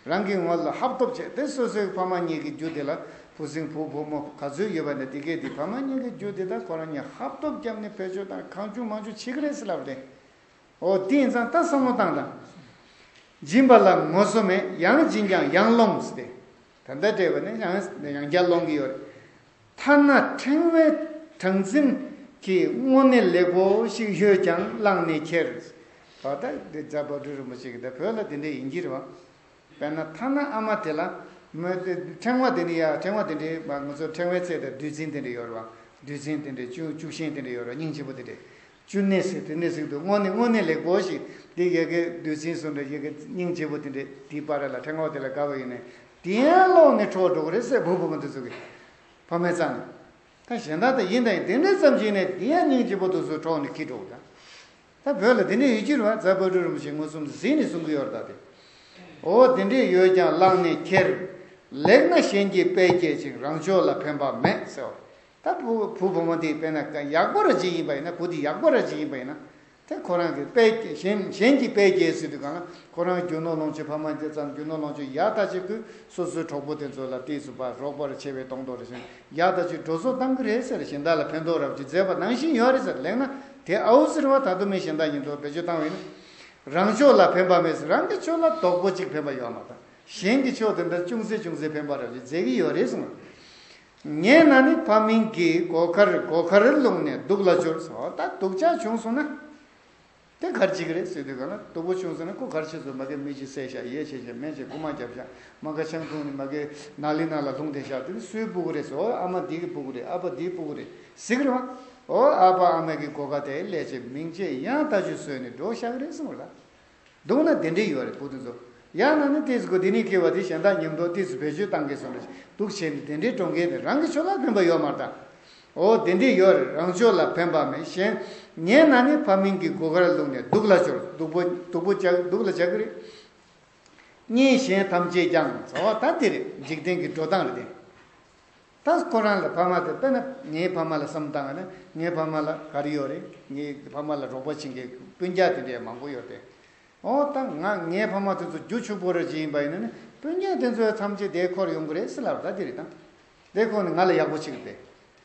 རང་གི་ནོར་ལ་ཧབ་ཐོབ་བྱེད་དེ། སོ་སོའི་ཕ་མ་གཉིས་ཀྱི་རྒྱུ་དེ་ལ་བུ་སྲིང་བུ་བུ་མོ་ག་ཚོད་ཡོད་པ་ནས་དེ་གས་དེ་ཕ་མ་གཉིས་ཀྱི་རྒྱུ་དེ་དག་ཁོ་རང་གཉིས་ཧབ་ཐོབ་བརྒྱབ་ནས་བེད་སྤྱོད་དང་གང་བྱུང་མང་བྱུང་བྱེད་ཀྱི་རེད་ཟེར་ལབ་རེད། འོ་དེ་ཡིན་ཙང་ད་བསམ་བློ་བཏང་དང་། སྦྱིན་པ་ལ་ངོ་སོ་མེད། ཡང་སྦྱིན་ཀྱང་ཡང་སློང་ཟེར་ཏེ། ད་ལྟ་སྤྲད་པ་ནི་ཡང་ཡང་བསྐྱར་སློང་གི་ཡོད་རེད། ཐ་ན་ཕྲེང་བའི་གྲངས་འཛིན་གྱི་དངོས་གནས་ལེགས་པོ་ཞིག་ཡོད་ཀྱང་བླངས་ནས་ཁྱེར། ད་ལྟ་འདི་རྫ་དཔལ་སྤྲུལ་རིན་པོ་ཆེ་གིས་ད་བོད་ལ་དེ་འདྲ་ཡིན་གྱི་རེད་བ། དཔེར་ན་ཐ་ན་ཨ་མ་དེ་ལ་མོས་ཕྲེང་བ་དེ་འདྲ་ཡ། ཕྲེང་བ་དེ་འདྲའི་མ་ང་ཚོ་ཕྲེང་བའི་ཚད་དང་བདུད་རྩི་དེ་འདྲ་ཡོད་རེད་བ། བདུད་རྩི་དེ་འདྲ་བཅུ་བཅུ་ཤིང་དེ་འདྲ་ཡོད་རེད་བ། སྙིང་རྗེ་པོ་དེ་འདྲ། བཅུ་གནས་ཟེར་དེ་ནས་ཟེར་འདུག་དངོས་གནས་དངོས་གནས་ལེགས་པོ་ཞིག་དེ་ཡ་གི་བདུད་རྩི་བཟོ་འདྲ་ཡ་གི་སྙིང་རྗེ་པོ་དེ་འདྲ་དེའི་བར་ལ་ཕྲེང་བ་དེ་ལ་དགའ་བ་ཡིན་ནས་དེ་ཡང་སློང་ནས་འཕྲོག་འགྲོ་གི་རེད་ཟེར། བུ་བུ་མོ་དེ་ཚོ་གི་ཕ་མའི་རྩ་ནས། ད་གཞན་དག་ད་ཡིན་དང་ཡིན། དེ་འདྲ་ཙམ་ཞིག་ནས་དེ་ཡང་སྙིང་རྗེ་པོ་དེ་ཚོ་འཕྲོག་ནས་ཁྱེར་འགྲོ་གི་ད། ད་བོད་ལ་དེ་འདྲ་ཡོད་ཀྱི་རེད་བ། རྫ་དཔལ་སྤྲུལ་རིན་པོ་ཆེས་མངོན་སུམ་དུ་གཟིགས་ནས་གསུང་གི་ཡོད་རེད་ད་དེ། འོ་དེ་འདྲས་ཡོད་ཀྱང་བླངས་ནས་ཁྱེར། ལེགས་ན་གཞན་གྱི་དཔལ་སྐྱེད་ཅིང་རང་ཕྱོགས་ལ་ཕན་པ་མེད་ཟེར་བ། ད་བུ་བུ་བུ་མོ་དེ་དཔེར་ན་ཡག་པོ་ར་ཅིག་ཡིན་པ་ཡིན་ན། བུ་དེ་ཡག་པོ་ར་ཅིག་ཡིན་པ་ཡིན་ན། དེ་ཁོ་རང་གི་དཔལ་གཞན་གཞན་གྱི་དཔལ་སྐྱེད་ཟེར་དུས་གང་ལ་ཁོ་རང་རྒྱུ་ནོར་ལོངས་སྤྱོད་ཕ་མ་དེ་ཙམ་རྒྱུ་ནོར་ལོངས་སྤྱོད་ཡག་ཐག་ཆོད་ཀྱི་སོ་སོའི་གྲོགས་པོ་དེ་ཚོ་ལ་ཏོག་ཙམ་པ་རོགས་པ་ར་ཆེ་བའི་གཏོང་རྟོག་རེ་བྱས་ཡག་ཐག་ཆོད་འགྲོ་སོང་བཏང་གི་རེད་ཟེར། གཞན་དག་ལ་ཕན་ཐོགས་རབ་ཅིག་མཛད་པ་ནང་བཞིན་ཡོད་རེད་ཟེར། ལེགས་ན་དེ་ཨའུ་ཟེར་བ་ད་དུང་མི་གཞན་དག་ཉིད་དུ་བེད་སྤྱོད་བཏང་བ་ཡིན་ན། རང་ཕྱོགས་ལ་ཕན་པ་མེད་ཟེར། རང་གི་ཕྱོགས་ལ་རྡོག་པོ་གཅིག་ཕན་པ་ཡོད་མ་གཏོགས་གཞན་གྱི་ཕྱོགས་དེ་འདྲ་ཅུང་ཟད་ཅུང་ཟད་ཕན་པ་རེ་མཛད་ཀྱི་ཡོད་རེད་གསུངས། ངས་ན་ནི་ཕ་མིང་གི་སྒོ་ཁར་སྒོ་ཁར་ལྷུང་ནས་སྡུག་ལ་སྦྱོར་ཟེར། ད་སྡུག་ཅག་བྱུང་སོང་ན་དེ་ག་རེ་བྱེད་ཀྱི་རེད་ཟེར་དུས་གང་ལ་སྡུག་པོ་བྱུང་སོང་ན་ཁོ་ག་རེ་བྱེད་སོང་། མ་གི་མི་གཅིག་བསད་བཞག་ཡས་བྱས་བྱས་སྨན་བྱས་རྐུ་མ་བརྒྱབ་བཞག་མ་ག་ཆང་འཐུང་ནས་མ་གི་ནག་ལི་ནང་ལ་ལྷུང་བསྡད་བཞག་དེ་སུའི་ཕྲུ་གུ་རེད་ཟེར། ཨ་མ་འདི་གི་ཕྲུ་གུ་རེད། ཨ་ཕ་འདིའི་ཕྲུ་གུ་རེད་ཟེར་གི་རེད་བ། ཨོ་ཨ་ཕ་ཨ་མ་གི་སྒོ་ཁ་དེ་ལས་ཅིག་མིང་ཅིག་ཡང་ལྟ་ཅུ་བཟོས་ནས་འགྲོ་བཞག་གི་རེད་གསུངས་ར། སྡུག་ན་དེ་འདྲས་ཡོད་རེད་བུ་དེ་ཚོ། ཡང་ན་ནི་ཏོག་ཙམ་གོ་དེ་ནས་ཁེལ་བ་དེ་གཞན་དག་མཉམ་དུ་ཏོག་ཙམ་བེད་སྤྱོད་བཏང་གི་སོང་རེད། སྡུག་བྱས་ནས་དེ་འདྲས་འགྲོ་མཁན་དེ་རང་གི་ཕྱོགས་ལ་ཕན་པ་ཡོད་མ་རེད་ད། ཨོ་དེ་འདྲས་ཡོད་རེད། རང་ཕྱོགས་ལ་ཕན་པ་མེད། གཞན་ངས་ན་ནི་ཕ་མིང་གི་སྒོ་ཁར་ལྷུང་ནས་སྡུག་ལ་སྦྱོར། སྡུག་པོ་སྡུག་པོ་བྱ་སྡུག་ལ་བྱ་གི་རེད། གཉེན་གཞན་ཐམས་ཅད་ཀྱང་ཟེར་བ་ད་དེ་རེད། འཇིག་རྟེན་གྱི་འགྲོ་སྟངས་རེད་དེ། ད་ཁོ་རང་ལ་ཕ་མ་དེ་དཔེར་ན་ངའི་ཕ་མ་ལ་བསམ་བཏང་བ་ན་ངའི་ཕ་མ་ལ་ག་རེ་ཡོད་རེད། ངའི་ཕ་མ་ལ་རོགས་པ་བྱེད་མཁན་སྤུན་ཀྱག་དེ་འདྲས་མང་པོ་ཡོད་དེ། ཨོ་ད་ང་ངའི་ཕ་མ་དེ་ཚོ་རྒྱུ་ཕྱུག་པོ་ར་ཅིག་ཡིན་པ་ཡིན་ན་ནི་སྤུན་ཀྱག་དེ་ཚོའི་ཐམས་ཅད་དེ་འཁོར་ཡོང་གི་རེད་ཟེར་ལབ་ད་དེ་རེད་ད། དེ་ཁོ་ནི་ང་ལ་ཡག་པོ་བྱེད་ཀྱི་རེད།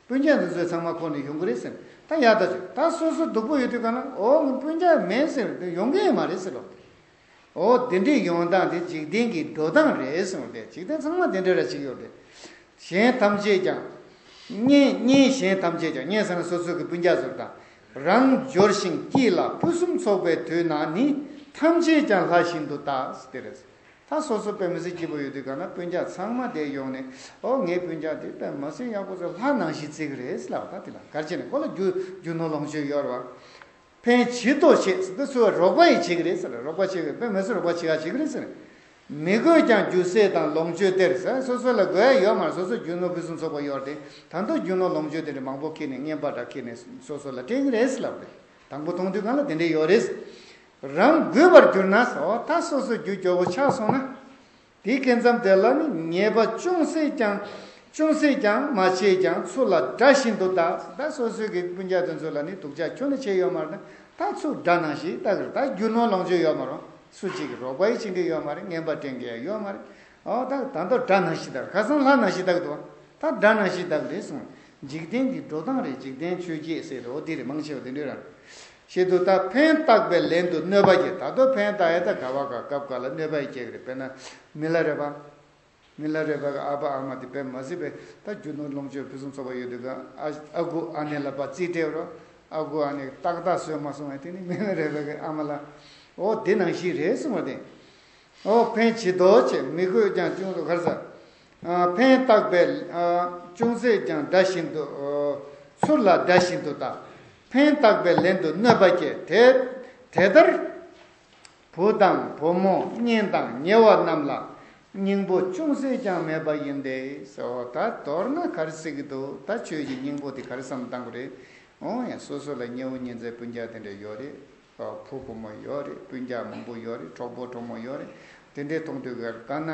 སྤུན་ཀྱག་འདི་ཚོས་ཚང་མ་ཁོ་ནས་ཡོང་གི་རེད་ཟེར། ད་ཡག་ད་ཅིག་ད་སོ་སོ་སྡུག་པོ་ཡོད་དུས་ག་ན་ཨོ་ངའི་སྤུན་ཀྱག་མེད་ཟེར་ཡོང་གི་ཡོད་མ་རེད་ཟེར་ལོ། ཨོ་དེ་འདྲའི་ཡོང་སྟངས་དེ་འཇིག་རྟེན་གྱི་འགྲོ་སྟངས་རེད་ཟེར་བ་དེ། འཇིག་རྟེན་ཚང་མ་དེ་འདྲ་ར་ཅིག་ཡོད་རེད། གཞན་ཐམས་ཅད་ཀྱང་། གཉེན་གཉེན་གཞན་ཐམས་ཅད་ཀྱང་གཉེན་ཟེར་ན་སོ་སོ་གི་སྤུན་ཀྱག་ཚོར་དང་ རང་འབྱོར་ཞིང་སྐྱིད་ལ་ཕུན་སུམ་ཚོགས་པའི་དུས་ན་ནི། ཐམས་ཅད་ཀྱང་ལྷ་བཞིན་དུ་རྟག་དེ་རེད། ད་སོ་སོ་དཔེ་མི་སྲིད་སྐྱིད་པོ་ཡོད་དུས་གང་ན་སྤུན་ཀྱག་ཚང་མ་དེ་ཡོང་ནས། ཨོ་ངའི་སྤུན་ཀྱག་དེ་དཔེ་མི་སྲིད་ཡག་པོ་ཟེར། ལྷ་ནང་བཞིན་བརྩི་གི་རེད་ཟེར་ལབ། ད་དེ་ལ་ག་རེ་བྱས་ནས་ཁོ་ལ་རྒྱུ་རྒྱུ་ནོར་ལོངས་སྤྱོད་ཡོད་རེད་བ། ཕན་བྱེད་དོ་ཞེས་ཟེར་དུས་ཚོད་རོགས་པ་ཡིས་བྱེད་ཀྱི་རེད་ཟེར། རོགས་པ་བྱེད་ཀྱི་རེད། དཔེ་མི་སྲིད་རོགས་པ་བྱེད་ག་བྱེད་ཀྱི་རེད་ཟེར། མི་དགོས་ཀྱང་རྒྱུ་སྲེད་དང་ལོངས་སྤྱོད་སྟེར་ཟེར། སོ་སོ་ལ་དགོས་ཡ་ཡོད་མ་རེད། སོ་སོ་རྒྱུ་ནོར་ཕུན་སུམ་ཚོགས་པ་ཡོད་རེད། ད་དུང་རྒྱུ་ནོར་ལོངས་སྤྱོད་དེ་འདྲ་མང་པོ་ཁྱེར་ནས་རྔན་པ་འདྲ་ཁྱེར་ནས་སོ་སོ་ལ་སྤྲད་ཀྱི་རེད་ཟེར་ལབ་རེད། དང་པོ་མཐོང་དུས་གང་ལ་དེ་འདྲ་ཡོད་རེད། རང་དགོས་པར་གྱུར་ན་ཟེར། ད་སོ་སོ་རྒྱུ་སྐྱོ་བོ་ཆགས་སོང་ན། དེའི་སྐབས་ཙམ་དེ་ལ་ནི་ཉེས་པ་ཅུང་ཟད་ཀྱང་། ཅུང་ཟད་ཀྱང་མ་བྱས་ཀྱང་ཚུར་ལ་དགྲ་བཞིན་དུ་བལྟ། ད་སོ་སོའི་གི་སྤུན་ཀྱག་དེ་ཚོ་ལ་ནི་སྡུག་ཅག་ཁྱོན་ནས་བྱས་ཡོད་མ་རེད་ན། ད་ཚུར་དགྲ་ནང་བཞིན་བལྟ་གི་རེད། ད་རྒྱུ་ནོར་ལོངས་སྤྱོད་ཡོད་མ་རུང་། སུ་གཅིག་གིས་རོགས་པ་ཡང་བྱེད་མཁན་ཡོད་མ་རེད། རྔན་པ་སྤྲད་མཁན་ཡང་ཡོད་མ་རེད། ཨོ་ད་ད་ལྟ་དགྲ་ནང་བཞིན་བལྟ་གི་རེད། ཁ་སང་ལྷ་ནང་བཞིན་བལྟ་གི་འདུག་ད་དགྲ་ནང་བཞིན་བལྟ་གི་རེད་གསུངས། འཇིག་རྟེན་གྱི་འགྲོ་སྟངས་རེད། འཇིག་རྟེན་ཆོས་བརྒྱད་ཟེར་རེད། འོ་དེ་རེད། མང་ཆེ་བ་དེ་འདྲ་རང་བཤད་འདུག་ད་ཕན་བཏགས་པའི་ལན་དུ་གནོད་པ་བསྐྱལ། ད་དུང་ཕན་བཏགས་ཡ་ད་ག་བ་ག་སྐབས་ག་ལ་གནོད་པ་ཡང་སྐྱེལ་གི་རེད། དཔེར་ན་མི་ལ་རས་པ། མི་ལ་རས་པ་གི་ཨ་ཕ་ཨ་མ་དེ་དཔེ་མི་སྲིད་པའི་ད་རྒྱུ་ནོར་ལོངས་སྤྱོད་ཕུན་སུམ་ཚོགས་པ་ཡོད་དུས་ག་ཨ་ཨ་ཁུ་ཨ་ནེ་ལ་ཕར་རྩིས་སྤྲད་རོགས། ཨ་ཁུ་ཨ་ནེ་ཏག་ཏག་བཟོས་མ་སོང་བས། དེ་ནི་མི་ལ་རས་པ་གི་ཨ་མ་ལ། འོ་དེ་ནང་བཞིན་རེད་གསུངས་པ་དེ། འོ་ཕན་བྱེད་དོ་ཞེས། མི་དགོས་ཀྱང་ཅུང་ཟད་ག་རེ་ཟེར། ཨ་ཕན་བཏགས་པའི་ཨ་ཅུང་ཟད་ཀྱང་དགྲ་བཞིན་དུ། ཨོ་ཚུར་ལ་དགྲ་བཞིན་དུ་བལྟ། ཕན་བཏགས་པའི་ལན་དུ་གནོད་པ་བསྐྱལ། དེ་དེ་ལྟར་བུ་དང་བུ་མོ་གཉེན་དང་ཉེ་བ་རྣམས་ལ་སྙིང་པོ་ཅུང་ཟད་ཀྱང་མེད་པ་ཡིན་ཏེ་ཟེར། འོ་ད་མདོར་ན་ག་རེ་ཟེར་གི་འདུག་ད་ཆོས་ཀྱི་སྙིང་པོ་དེ་ག་རེ་བསམ་བཏང་གི་རེད། འོ་ཡ་སོ་སོ་ལ་ཉེ་བོ་ཉེ་འཚེ་སྤུན་ཀྱག་དེ་འདྲ་ཡོད་རེད། བུ་བུ་མོ་ཡོད་རེད། སྤུན་ཀྱག་མང་པོ་ཡོད་རེད། གྲོགས་པོ་གྲོགས་མོ་ཡོད་རེད། དེ་འདྲའི་མཐོང་དུས་ག་དཀའ་ན་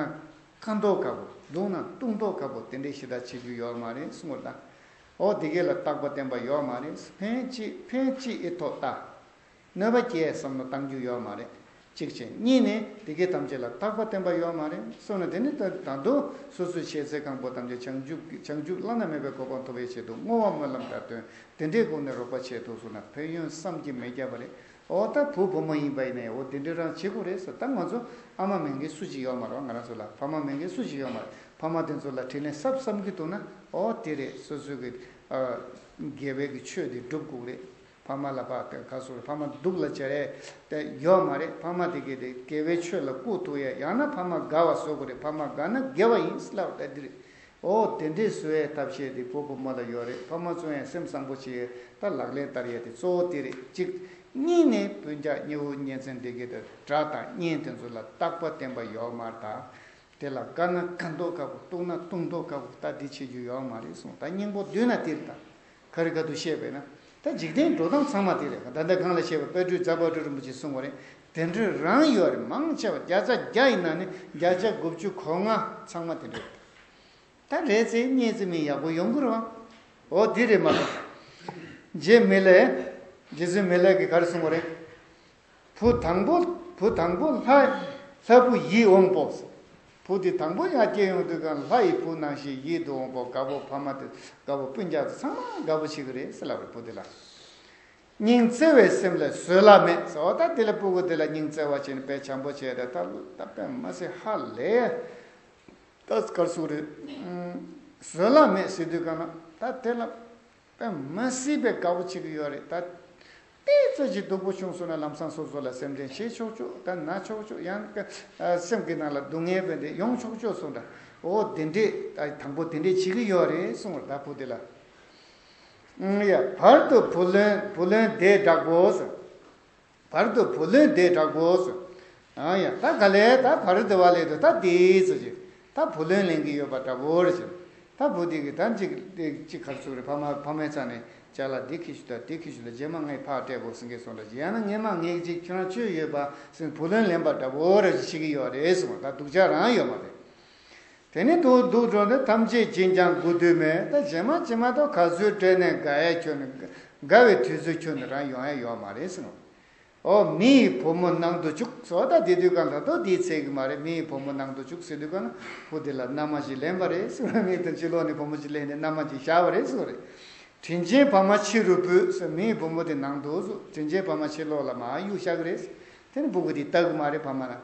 ཁ་མདོག་ཁ་པོ། སྡུག་ན་སྡུག་མདོག་ཁ་པོ་དེ་འདྲའི་ཞེ་དྲག་བྱེད་རྒྱུ་ཡོད་མ་རེད་གསུངས་པ་དང་། འོ་དེ་གས་ལ་རྟག་པ་བརྟན་པ་ཡོད་མ་རེད། ཕན་ཅི་ཕན་ཅི་ཨེ་ཐོགས་ལྟ། གནོད་པ་སྐྱེལ་བསམ་བློ་བཏང་རྒྱུ་ཡོད་མ་རེད། གཅིག་བྱས། གཉིས་ནས་དེ་གས་ཐམས་ཅད་ལ་རྟག་པ་བརྟན་པ་ཡོད་མ་རེད་གསུངས་ན། དེ་ནི་ད་ད་དུང་སོ་སོའི་ཤེས་ཚད་གང་པོ་ཐམས་ཅད་བྱང་ཆུབ་ཀྱི་བྱང་ཆུབ་བླ་ན་མེད་པའི་གོ་འཕང་ཐོབ་པའི་ཆེད་དུ་བསྔོ་བ་སྨོན་ལམ་དང་བསྟུན། དེ་འདྲའི་སྒོ་ནས་རོགས་པ་བྱས་ཐུབ་སོང་ན་ཕན་ཡོན་བསམ་གྱིས་མི་ཁྱབ་པ་རེད། འོ་ད་བུ་བུ་མོ་ཡིན་པ་ཡིན་ནའི་འོ་དེ་འདྲ་རང་བྱེད་དགོས་རེད་ཟེར། ད་ང་ཚོ་ཨ་མ་མེད་མཁན་སུ་ཞིག་ཡོད་མ་རེད། ང་རང་ཚོ་ལ་ཕ་མ་མེད་མཁན་སུ་ཞིག་ཡོད་མ་རེད། ཕ་མ་དེ་ཚོ་ལ་དྲིན་ལན་གསབ་བསམ་གྱི་འདུག་ན། འོ་དེ་རེད། སོ་སོའི་གི་ཨ་དགེ་བའི་གི་ཆོས་དེ་སྒྲུབ་དགོས་རེད། ཕ་མ་ལ་ཕར་དེ་ག་སོ་རེད། ཕ་མ་སྡུག་ལ་སྦྱར་ཡས་དེ་ཡོད་མ་རེད། ཕ་མ་དེ་གས་དེ་དགེ་བའི་ཆོས་ལ་བཀུག་ཐུབ་ཡས། ཡང་ན་ཕ་མ་དགའ་བ་བཟོ་དགོས་རེད། ཕ་མ་དགའ་ན་དགེ་བ་ཡིན་ཟེར་ལབ་པ་ད་འདི་རེད། འོ་དེ་འདྲས་བཟོ་ཡས་ཐབས་ཤེས་དེ་བུ་བུ་མོ་ལ་ཡོད་རེད། ཕ་མ་བཙོང་ཡས་སེམས་བཟང་པོ་བྱེད་ཡས་ད་ལག་ལེན་བསྟར་ཡས་དེ་གཙོ་བོ་དེ་རེད། གཅིག། གཉིས་ནས་སྤུན་ཀྱག་ཉེ་བོ་ཉེ་ཚན་དེ་གས་དེ་དགྲ་དང་གཉེན་དེ་ཚོ་ལ་རྟག་པ་བརྟན་པ་ཡོད་མ་རེད་ད། དེ་ལ་དཀའ་ན་ཁ་མདོག་ཁ་པོ། སྡུག་ན་སྡུག་མདོག་ཁ་པོ། ད་འདི་བྱེད་རྒྱུ་ཡོད་མ་རེད་གསུངས། ད་སྙིང་པོ་བསྡུས་ན་དེ་རེད་ད། ག་རེ་ག་དུ་བཤད་པས་ན། ད་འཇིག་རྟེན་འགྲོ་སྟངས་ཚང་མ་དེ་རེད། ད་ལྟ་གང་ལ་བཤད་པ་དཔལ་སྤྲུལ་རྫ་དཔལ་སྤྲུལ་རིན་པོ་ཆེས་གསུངས་པ་རེད། དེ་འདྲ་རང་ཡོད་རེད། མང་ཆེ་བ་བརྒྱ་ཆ་བརྒྱ་ཡིན་ན་ནི་བརྒྱ་ཆ་དགུ་བཅུ་གོ་ལྔ་ཚང་མ་དེ་འདྲ་རེད། ད་རེད་ཚེ་གཉིས་ཚེ་མི་ཡག་པོ་ཡོང་གི་རེད་བ། འོ་དེ་རེད་མ་གཏོགས། རྗེ་མི་ལས། རྗེ་བཙུན་མི་ལས་ཀྱིས་ག་རེ་གསུངས་པ་རེད། བུ་དང་པོ། བུ་དང་པོ་ལྷ། ལྷ་བུ་ཡིད་འོང་པོ། བུ་དེ་དང་པོ་ཡར་སྐྱེས་ཡོང་དུས་གང་ལྷ་ཡི་བུ་ནང་བཞིན་ཡིད་དུ་འོང་པོ། དགའ་པོ། ཕ་མ་དེ་དགའ་པོ། སྤུན་ཀྱག་དེ་ཚང་མ་དགའ་པོ་བྱེད་ཀྱི་རེད་ཟེར་ལབ་རེད། བུ་དེ་ལ། སྙིང་བརྩེ་བའི་སེམས་ལས་བཟོད་གླགས་མེད་ཟེར། འོ་ད་དེ་ལ་སྤུ་གུ་དེ་ལ་སྙིང་བརྩེ་བ་བྱས་ནས་དཔེ་བྱམས་པོ་བྱས་ཏེ་ད་ད་དཔེ་མ་སྲིད་ཧ་ལས། ད་ག་རེ་ཟེར་དགོས་རེད། བཟོད་གླགས་མེད་ཟེར་དུས་གང་ལ་ད་དེ་ལ། དཔེ་མ་སྲིད་པའི་དགའ་པོ་བྱེད་ཀྱི་ཡོད་རེད། ད་ཏོག་ཙམ་ཅིག་སྡུག་པོ་བྱུང་སོང་ན་ལམ་སང་སོ་སོ་ལ་སེམས་ཁྲལ་བྱེད་ཆོག་ཆོག་ད་ན་ཆོག་ཆོག་ཡང་ན་སེམས་ཀྱི་ནང་ལ་སྡུག་བསྔལ་བས་འདྲ་ཡོང་ཆོག་ཆོག་སོང་འདྲ། འོ་དེ་འདྲས་ད་དང་པོ་དེ་འདྲས་བྱེད་ཀྱི་ཡོད་རེད་གསུངས་པ་རེད། ད་བུ་དེ་ལ། ཨང་། ཡ། བར་དུ་བུ་ལོན། བུ་ལོན་དེ་དྲག་པོ་ཟེར། བར་དུ་བུ་ལོན་དེ་དྲག་པོ་ཟེར། ཨང་། ཡ། ད་ག་ལས་ད་བར་དུ་བ་ལས་དུ་ད་དེ་ཟེར་གྱི། ད་བུ་ལོན་ལེན་གྱི་ཡོད་པ་འདྲ་པོ་རེད་ཟེར། ད་བུ་དེ་གི་ད་ཅིག་ཅིག་ག་རེ་ཟེར་དགོས་རེད། ཕ་མ་ཕ་མའི་རྩ་ནས་ཅ་ལག་འདི་ཁྱེར་ཤོག་ད་འདི་ཁྱེར་ཤོག་ད་རྗེས་མ་ངས་ཕར་སྤྲད་དགོས་ཟེར་མཁན་སོང་འདྲ། ཡང་ན་ངས་མ་ངས་ཅིག་ཁྱོད་རང་ཆོས་ཡོད་པ་ཟེར་བུ་ལོན་ལེན་པ་འདྲ་པོ་རེད་ཟེར་བྱེད་ཀྱི་ཡོད་རེད་གསུངས། ད་སྡུག་ཅག་རང་ཡོད་མ་རེད། དེ་ནི་དུ་སྡུག་འགྲོ་ནས་ཐམས་ཅད་སྦྱིན་ཀྱང་དགོས་དུས་མེད། ད་རྗེས་མ་རྗེས་མ་ད་ག་ཚོད་སྤྲད་ནས་དགའ་ཡ་ཁྱོད་ནི། དགའ་བའི་དུས་ཚོད་ཁྱོད་ནི་རང་ཡོང་ཡ་ཡོད་མ་རེད་ཟེར་ནོ། ཨོ་མི་ཡི་བུ་མོ་ནང་དུ་བཅུག་ཟེར། ད་དེ་དུས་གང་ད་དོ་དེའི་ཚེ་གི་མ་རེད། མི་ཡི་བུ་མོ་ནང་དུ་བཅུག་ཟེར་དུས་གང་བུ་དེ་ལ་མནའ་མ་ཞིག་ལེན་པ་རེད་ཟེར་བ། མི་དང་ཕྱི་ལོགས་ནས་བུ་མོ་ཞིག་ལེན་ནས་མནའ་མ་ཞིག་བཞག་པ་རེད་ཟེར་བ་རེད། དྲིན་ཆེན་ཕ་མ་ཕྱི་རུ་བུད་ཟེར། མི་ཡི་བུ་མོ་དེ་ནང་དུ་ཟེར། དྲིན་ཆེན་ཕ་མ་ཕྱི་ལོགས་ལ་མར་གཡུག་བཞག་གི་རེད་ཟེར། དེ་ནི་སྤུ་གུ་དེ་ལྟ་གི་མ་རེད་ཕ་མ་ལ།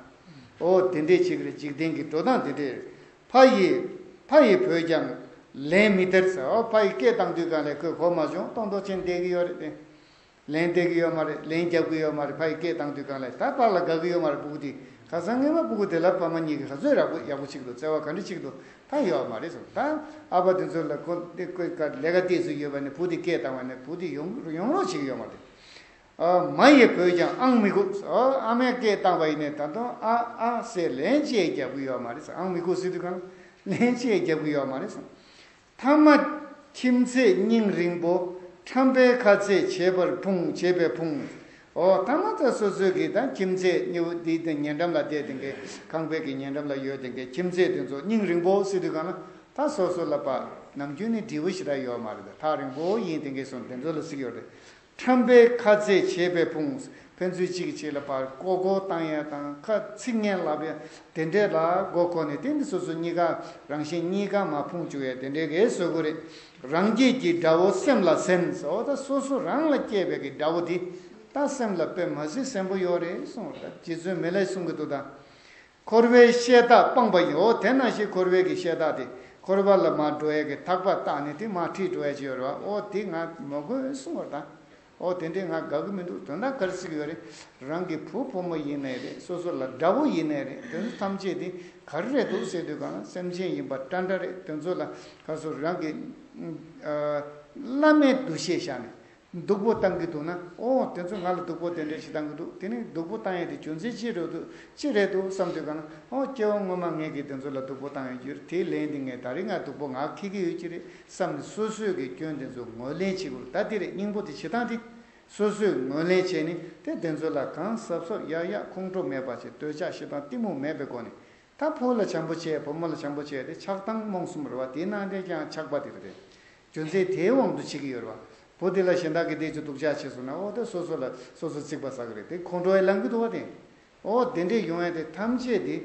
ཨོ་དེ་འདྲས་བྱེད་ཀྱི་རེད། འཇིག་རྟེན་གྱི་འགྲོ་སྟངས་དེ་འདྲས་རེད། ཕ་ཡི། ཕ་ཡི་བུས་ཀྱང་ལན་མི་སྟེར་ཟེར། ཨོ་ཕ་ཡི་སྐད་བཏང་དུས་གང་ལས་ཁོས་གོ་མ་བྱུང་། ཏོང་ཏོ་ཕྱིན་བསྡད་ཀྱི་ཡོད་རེད་དེ། ལན་འདེབས་ཀྱི་ཡོད་མ་རེད། ལན་རྒྱབ་ཀྱི་ཡོད་མ་རེད། ཕ་ཡི་སྐད་བཏང་དུས་གང་ལ་ད་ཕར་ལ་དགའ་གི་ཡོད་མ་རེད། སྤུ་གུ་དེ་ཁ་སང་སྔོན་མ་སྤུ་གུ་དེ་ལ་ཕ་མ་གཉིས་ཀྱིས་ག་ཚོད་ཡག་པོ་ཡག་པོ་ཅིག་འདུག་བརྩེ་བ་ག་འདྲ་ཅིག་འདུག་ད་ཡོད་མ་རེད་ཟེར། ད་ཨ་ཕ་དེ་ཚོ་ལ་ཁོ་དེ་ཁོའི་ཀ་ལས་ཀ་ཏོག་ཙམ་ཡོད་པ་ནས་བུ་དེ་སྐད་བཏང་བ་ནས་བུ་དེ་ཡོང་ཡོང་རོགས་བྱེད་ཀྱི་ཡོད་མ་རེད། ཨ། མ་ཡི་བོས་ཀྱང་ཨང་མི་སྒུག་ཨ། ཨ་མས་སྐད་བཏང་བ་ཡིན་ནས་ད་དུང་ཨ་ཨ་ཟེར་ལན་ཅིག་རྒྱབ་ཀྱི་ཡོད་མ་རེད་ཟེར། ཨང་མི་སྒུག་ཟེར་དུས་གང་ལན་ཅིག་རྒྱབ་ཀྱི་ཡོད་མ་རེད་ཟེར། ཐ་མ་ཁྱིམ་མཚེས་སྙིང་རིང་པོ། ཁྲམ་པའི་ཁ་ཚེགས་བྱེད་པར་ཕུང་བྱེད་པས་ཕུང་། ཨོ་ཐ་མ་ད་སོ་སོའི་གི་ད་ཁྱིམ་མཚེས་སྙིང་པོ་འདི་དང་ཉེ་འགྲམ་ལ་བསྡད་དེ་གི་ཁང་པའི་གི་ཉེ་འགྲམ་ལ་ཡོད་དེ་གི་ཁྱིམ་མཚེས་དེ་ཚོ་སྙིང་རིང་པོ་ཟེར་དུས་གང་ལ་ད་སོ་སོ་ལ་ཕར་ནམ་རྒྱུན་ནས་འབྲས་བུ་ཞེ་དྲག་ཡོད་མ་རེད། ད་ཐག་རིང་པོ་ཡིན་དེ་གི་སོང་དེ་ཚོ་ལ་ཟེར་གྱི་ཡོད་རེད། ཁྲམ་པའི་ཁ་ཚེགས་བྱེད་པས་ཕུང་། ཕན་ཚུན་གཅིག་གིས་གཅིག་ལ་ཕར་མགོ་སྐོར་བཏང་ཡ་དང་ཁ་ཚིག་ངན་ལབ་ཡ་དེ་འདྲས་ལ་མགོ་འཁོར་ནས་དེ་ནི་སོ་སོ་གཉིས་ཀ་རང་གཞན་གཉིས་ཀ་མར་ཕུང་བཅུག་ཡ་དེ་འདྲས་གས་བཟོ་དགོས་རེད། རང་སྐྱེས་ཀྱི་དགྲ་བོ་སེམས་ལ་སེམས་ཟེར། འོ་ད་སོ་སོ་རང་ལ་སྐྱེས་པའི་གི་དགྲ་བོ་དེ་ད་སེམས་ལ་དཔེ་མ་སྲིད་སེམས་པོ་ཡོད་རེད་གསུངས། ད་རྗེ་བཙུན་མི་ལས་གསུང་གི་འདུག་ད། འཁོར་བའི་བཤད་སྟགས་སྤངས་པ་ཡིན། འོ་དེ་ནང་བཞིན་འཁོར་བའི་གི་བཤད་སྟགས་དེ་འཁོར་བ་ལ་མར་འགྲོ་ཡས་ཀྱི་ཐག་པ་བཏགས་ནས་དེ་མར་ཁྲིད་འགྲོ་ཡས་ཅིག་ཡོད་རེད་བ། འོ་དེ་ང་མ་དགོས་གསུང་བར་དང་། འོ་དེ་འདྲས་ང་དགའ་གི་མི་འདུག་དོན་དག་ག་རེ་ཟེར་གི་ཡོད་རེད། རང་གི་བུ་བུ་མོ་ཡིན་ནའི་རེད། སོ་སོ་ལ་དགྲ་བོ་ཡིན་ནའི་རེད། དེ་ཚོ་ཐམས་ཅད་དེ་ག་རེ་རེད་འདུག་ཟེར་དུས་གང་སེམས་ཅན་ཡིན་པ་འདྲ་འདྲ་རེད། དེ་ཚོ་ལ་ག་སོ་རང་གི་བླ་མའི་འདུ་ཤེས་བཞག་ནས། སྡུག་པོ་བཏང་གི་འདུག་ན། ཨོ་དེ་ཚོ་ང་ལ་སྡུག་པོ་དེ་འདྲ་ཞིག་བཏང་གི་འདུག་དེ་ནི་སྡུག་པོ་བཏང་ཡས་དེ་རྒྱུ་མཚན་ཅི་རེད་འདུག་ཅི་རེད་འདུག་བསམ་དུས་གང་ན། ཨོ་སྐྱེ་བ་སྔོན་མ་ངས་ཀྱིས་དེ་ཚོ་ལ་སྡུག་པོ་བཏང་ཡོད་རྒྱུ་རེད། དེའི་ལན་དེ་ངས་ད་རིང་ང་སྡུག་པོ་ང་འཁྱེར་གྱི་ཡོད་ཀྱི་རེད་བསམ་ནས་སོ་སོའི་གི་སྐྱོན་དེ་ཚོ་ངོས་ལེན་བྱེད་དགོས། ད་དེ་རེད། སྙིང་པོ་དེ་བྱེད་སྟངས་དེ་སོ་སོས་ངོས་ལེན་བྱས་ནས་དེ་དེ་ཚོ་ལ་གང་གཟབ་གཟབ་ཡག་ཡག་ཁོང་ཁྲོ་མེད་པ་བྱས། འདོད་ཆགས་ཞེ་སྡང་གཏི་མུག་མེད་པའི་སྒོ་ནས། ད་ཕོ་ལ་བྱམས་པོ་བྱས་བུ་མོ་ལ་བྱམས་པོ་བྱས་ཏེ་ཆགས་སྡང་རྨོངས་གསུམ་རེད་བ། དེའི་ནང་དེ་ཀྱང་ཆགས་པ་དེ་རེད། རྒྱུ་མཚན་དེའི་དབང་དུ་བྱེད་ཀྱི་ཡོད་རེད་བ། བུ་དེ་ལ་གཞན་དག་གིས་དེ་ཚོ་སྡུག་ཅག་བྱས་སོང་ན། འོ་དེ་སོ་སོ་ལ་སོ་སོ་ཚིག་པ་ཟ་གི་རེད། དེ་ཁོང་ཁྲོ་ཡང་ལངས་ཀྱི་འདུག་བ་དེ། འོ་དེ་འདྲས་ཡོང་ཡ་དེ་ཐམས་ཅད་དེ་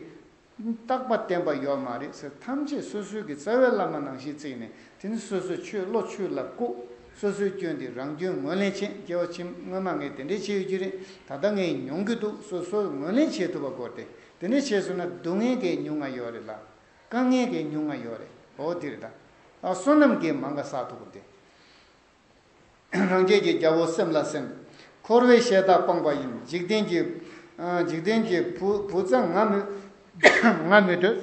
རྟག་པ་བརྟན་པ་ཡོད་མ་རེད་ཟེར། ཐམས་ཅད་སོ་སོའི་གི་རྩ་བའི་བླ་མ་ནང་བཞིན་བརྩིས་ནས། དེ་ནི་སོ་སོའི་ཆོས་བློ་ཆོས་ལ་བཀུག་སོ་སོའི་སྐྱོན་དེ་རང་སྐྱོན་ངོས་ལེན་བྱེད། སྐྱེ་བ་ཕྱི་སྔོན་མ་ངས་དེ་འདྲས་བྱས་ཡོད་ཀྱི་རེད། ད་ལྟ་ངས་མྱོང་གི་འདུག་སོ་སོ་ངོས་ལེན་བྱེད་ཐུབ་པ་དགོས་ཏེ། དེ་འདྲས་བྱས་སོང་ན་སྡུག་བསྔལ་གྱི་ཉུང་ང་ཡོད་རེད་ལ། དཀའ་ངལ་གྱི་ཉུང་ང་ཡོད་རེད། འོ་དེ་རེད་ད། ཨ་བསོད་ནམས་ཀྱི་མང་ག་བསགས་ཐུབ་པ་དེ། རང་རྒྱལ་གྱི་རྒྱལ་པོ་སེམས་ལ་སེམས། འཁོར་བའི་བཤད་སྟགས་སྤངས་པ་ཡིན། འཇིག་རྟེན་གྱི་ཨ་འཇིག་རྟེན་གྱི་བུ་བུ་ཚ་ང་མི་ང་མི་འདོད།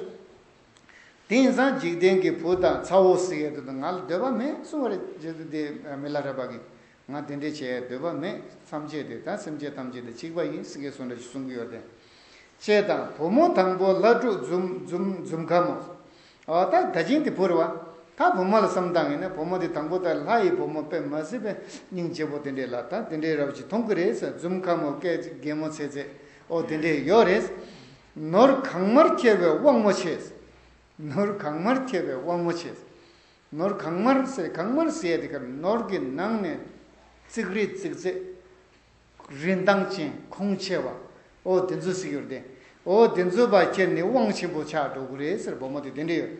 དེང་སང་འཇིག་རྟེན་གྱི་བུ་དང་ཚ་བོ་ཟེར་ཡས་དེ་དང་ང་ལ་འདོད་པ་མེད་གསུང་བ་རེད། རྗེ་བཙུན་དེ་མི་ལ་རས་པ་གིས་ང་དེ་འདྲས་བྱས་འདོད་པ་མེད། ཐམས་ཅད་དེ་ད་སེམས་ཅན་ཐམས་ཅད་དེ་གཅིག་པ་ཡིན་ཟེར་གྱི་གསུང་འདྲ་ཞིག་གསུང་གི་ཡོད་དེ། ཅེས་དང་བུ་མོ་དང་པོ་ལྷ་ཕྲུག་འཛུམ་འཛུམ་འཛུམ་དཀར་མོ། ཨ་ད་ད་ཅིང་དེ་བུ་རེད་བ། ད་བུ་མོ་ལ་བསམ་བཏང་ཡིན་ན་བུ་མོ་དེ་དང་པོ་ད་ལྷ་ཡི་བུ་མོ་དཔེ་མ་སྲིད་པའི་སྙིང་རྗེ་པོ་དེ་འདྲས་ལ། ད་དེ་འདྲས་རབ་ཅིག་མཐོང་གི་རེད་ཟེར། འཛུམ་དཀར་མོ་སྐད་གད་མོ་ཚེ་ཚེ། ཨོ་དེ་འདྲས་ཡོད་རེད། ནོར་གང་མར་ཁྱེར་བའི་དབང་མོ་ཆེ། ནོར་གང་མར་ཁྱེར་བའི་དབང་མོ་ཆེ། ནོར་གང་མར་ཟེར་གང་མར་ཟེར་ཡ་དེ་ག་ནོར་གྱི་ནང་ནས་ཙིག་རིལ་ཙིག་ཙེ། རིན་ཐང་ཅན་ཁུངས་ཆེ་བ། ཨོ་དེ་ཚོ་ཟེར་གྱི་ཡོད་རེད་དེ། ཨོ་དེ་ཚོ་ཕར་ཁྱེར་ནས་དབང་ཆེན་པོ་ཆགས་འགྲོ་གི་རེད་ཟེར། བུ་མོ་དེ་དེ་འདྲས་ཡོད།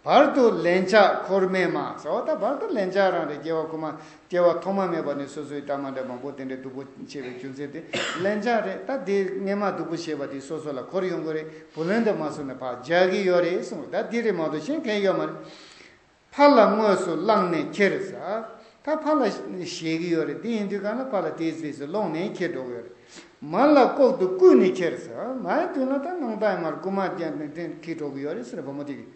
བར་དུ་ལན་ཆགས་འཁོར་མེད་མ་ཟེར། ཨོ་ད་བར་དུ་ལན་ཆགས་རང་རེད། སྐྱེ་བ་ཁོ་མ་སྐྱེ་བ་ཐོག་མ་མེད་པ་ནས་སོ་སོའི་ལྟ་མ་འདྲ་མང་པོ་དེ་འདྲས་སྡུག་པོ་བྱས་པའི་རྒྱུ་མཚན་དེ་ལན་ཆགས་རེད། ད་དེ་སྔས་མ་སྡུག་པོ་བྱས་པ་དེ་སོ་སོ་ལ་འཁོར་ཡོང་གི་རེད། བུ་ལོན་དེ་མ་སོང་ན་ཕར་རྒྱག་གི་ཡོད་རེད་གསུངས། ད་དེ་རེད་མ་གཏོགས་གཞན་གང་ཡོད་མ་རེད། ཕ་ལ་དངོས་སུ་བླངས་ནས་ཁྱེར་ཟེར། ད་ཕ་ལ་ཞེད་ཀྱི་ཡོད་རེད། དེ་ཡིན་དུས་གང་ལ་ཕ་ལ་དེའི་རྗེས་སུ་ལོངས་ནས་ཁྱེར་འགྲོ་གི་ཡོད་རེད། མ་ལ་ལྐོག་ཏུ་བརྐུས་ནས་ཁྱེར་ཟེར། མ་ཡི་དུས་ན་ད་སྣང་དག་མར་རྐུ་མ་བརྒྱབ་ནས་དེ་ཁྱེར་འགྲོ་གི་ཡོད་རེད་ཟེར། བུ་མོ་དེ་གིས་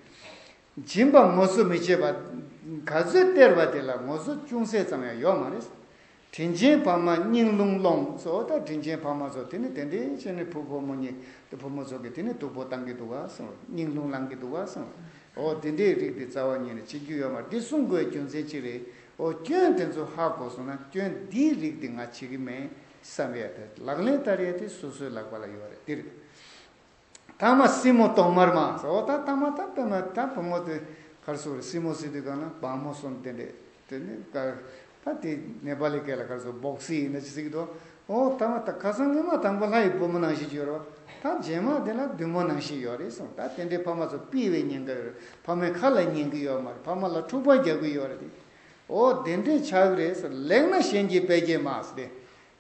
སྦྱིན་པ་ངོ་སོ་མི་བྱེད་པ། ག་ཚོད་སྟེར་བ་དེ་ལ་ངོ་སོ་ཅུང་ཟད་ཙམ་ཡང་ཡོད་མ་རེད། དྲིན་ཅན་ཕ་མ་སྙིང་རླུང་སློང་ཟེར། ད་དྲིན་ཅན་ཕ་མ་ཚོ་དེ་ནི་དེ་འདྲའི་བྱས་ནས་བུ་བུ་མོ་གཉིས་དེ་བུ་མོ་ཚོ་གིས་དེ་ནི་སྡུག་པོ་བཏང་གི་འདུག་ག་གསུངས། སྙིང་རླུང་ལངས་ཀྱི་འདུག་ག་གསུངས། འོ་དེ་འདྲའི་རིགས་དེ་རྩ་བ་ཉིད་ནས་བྱེད་རྒྱུ་ཡོད་མ་རེད། འདི་གསུང་དགོས་རྒྱུ་མཚན་ཅི་རེད། འོ་སྐྱོན་དེ་ཚོ་ཧ་གོ་སོང་ན་སྐྱོན་འདིའི་རིགས་དེ་ང་བྱེད་ཀྱི་མེད་བསམ་ཡ་དེ་ལག་ལེན་བསྟར་ཡ་དེ་སོ་སོའི་ལག་པ་ལ་ཡོད་རེད། འདི་རེད། ཐ་མ་སྲིན་མོ་གདོང་དམར་མ་ཟེར། འོ་ད་ཐ་མ་ད་དཔེ་མ་ད་བུ་མོ་དེ་ག་རེ་ཟེར་རེད། སྲིན་མོ་ཟེར་དུས་གང་ན་སྦྲང་མ་སོང་དེ་འདྲས་དེ་ནི་ག་ད་དེ་ནེ་པ་ལི་སྐད་ལ་ག་རེ་ཟེར། བོག་སི་ཡིན་ན་ཅི་ཟེར་གི་འདུག་འོ་ཐ་མ་ད་ཁ་སང་སྔོན་མ་དང་པོ་ལྷ་ཡི་བུ་མོ་ནང་བཞིན་ཡོད་རེད་བ། ད་རྗེས་མ་དེ་ལ་བདུད་མོ་ནང་བཞིན་ཡོད་རེད་གསུངས། ད་དེ་འདྲའི་ཕ་མ་ཚོ་ཕུད་པའི་ཉེན་ཁ་ཡོད་རེད། ཕ་མའི་ཁ་ལ་ཉན་གི་ཡོད་མ་རེད། ཕ་མ་ལ་འཁྲུག་པ་རྒྱག་གི་ཡོད་རེད་དེ། འོ་དེ་འདྲས་ཆགས་ཀྱི་རེད་ཟེར། ལེགས་ན་གཞན་གྱིས་སྤེལ་གྱིས་མ་ཟེར་ཏེ།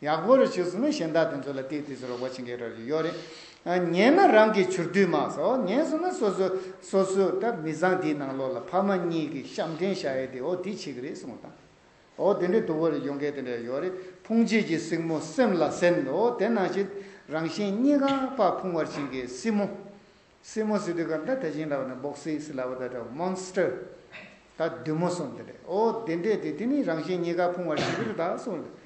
ཡག་པོ་རེ་བྱུང་སོང་ན་གཞན་དག་དེ་ཚོ་ལ་ཏིག་ཏིག་ཙམ་རོགས་པ་བྱེད་མཁན་རེ་རེ་ཡོད་རེད། ཨ་ཉེས་ན་རང་གིས་བྱུར་དུས་མ་ཟེར། ཉེས་སོང་ན་སོ་སོ་སོ་སོ་ད་མི་ཚང་དེའི་ནང་ལོགས་ལ་ཕ་མ་གཉིས་ཀྱིས་བཤམས་སྟོན་བྱ་ཡས་དེ་འོ་དེ་བྱེད་ཀྱི་རེད་གསུངས་དང་། འོ་དེ་འདྲའི་སྡུག་པོ་རེ་ཡོང་མཁན་དེ་འདྲ་ཡོད་རེད། ཕུང་བྱེད་ཀྱི་སྲིང་མོ་སེམས་ལ་ཟན། འོ་དེ་ནང་བཞིན་རང་གཞན་གཉིས་ཀ་ཕར་ཕུང་བར་བྱེད་མཁན་སྲིང་མོ། སྲིང་མོ་ཟེར་དུས་ག་ད་དེ་བཞིན་ལབ་ན་སྦོག་སི་ཟེར་ལབ་པ་དང་འདྲ་མོན་སི་ཊར། ད་བདུད་མོ་གསུམ་དེ་རེད། འོ་དེ་འདྲས་དེ་དེ་ནི་རང་གཞན་གཉིས་ཀ་ཕུང་བར་བྱེད་ཀྱི་རེད་ད་གསུངས་རེད།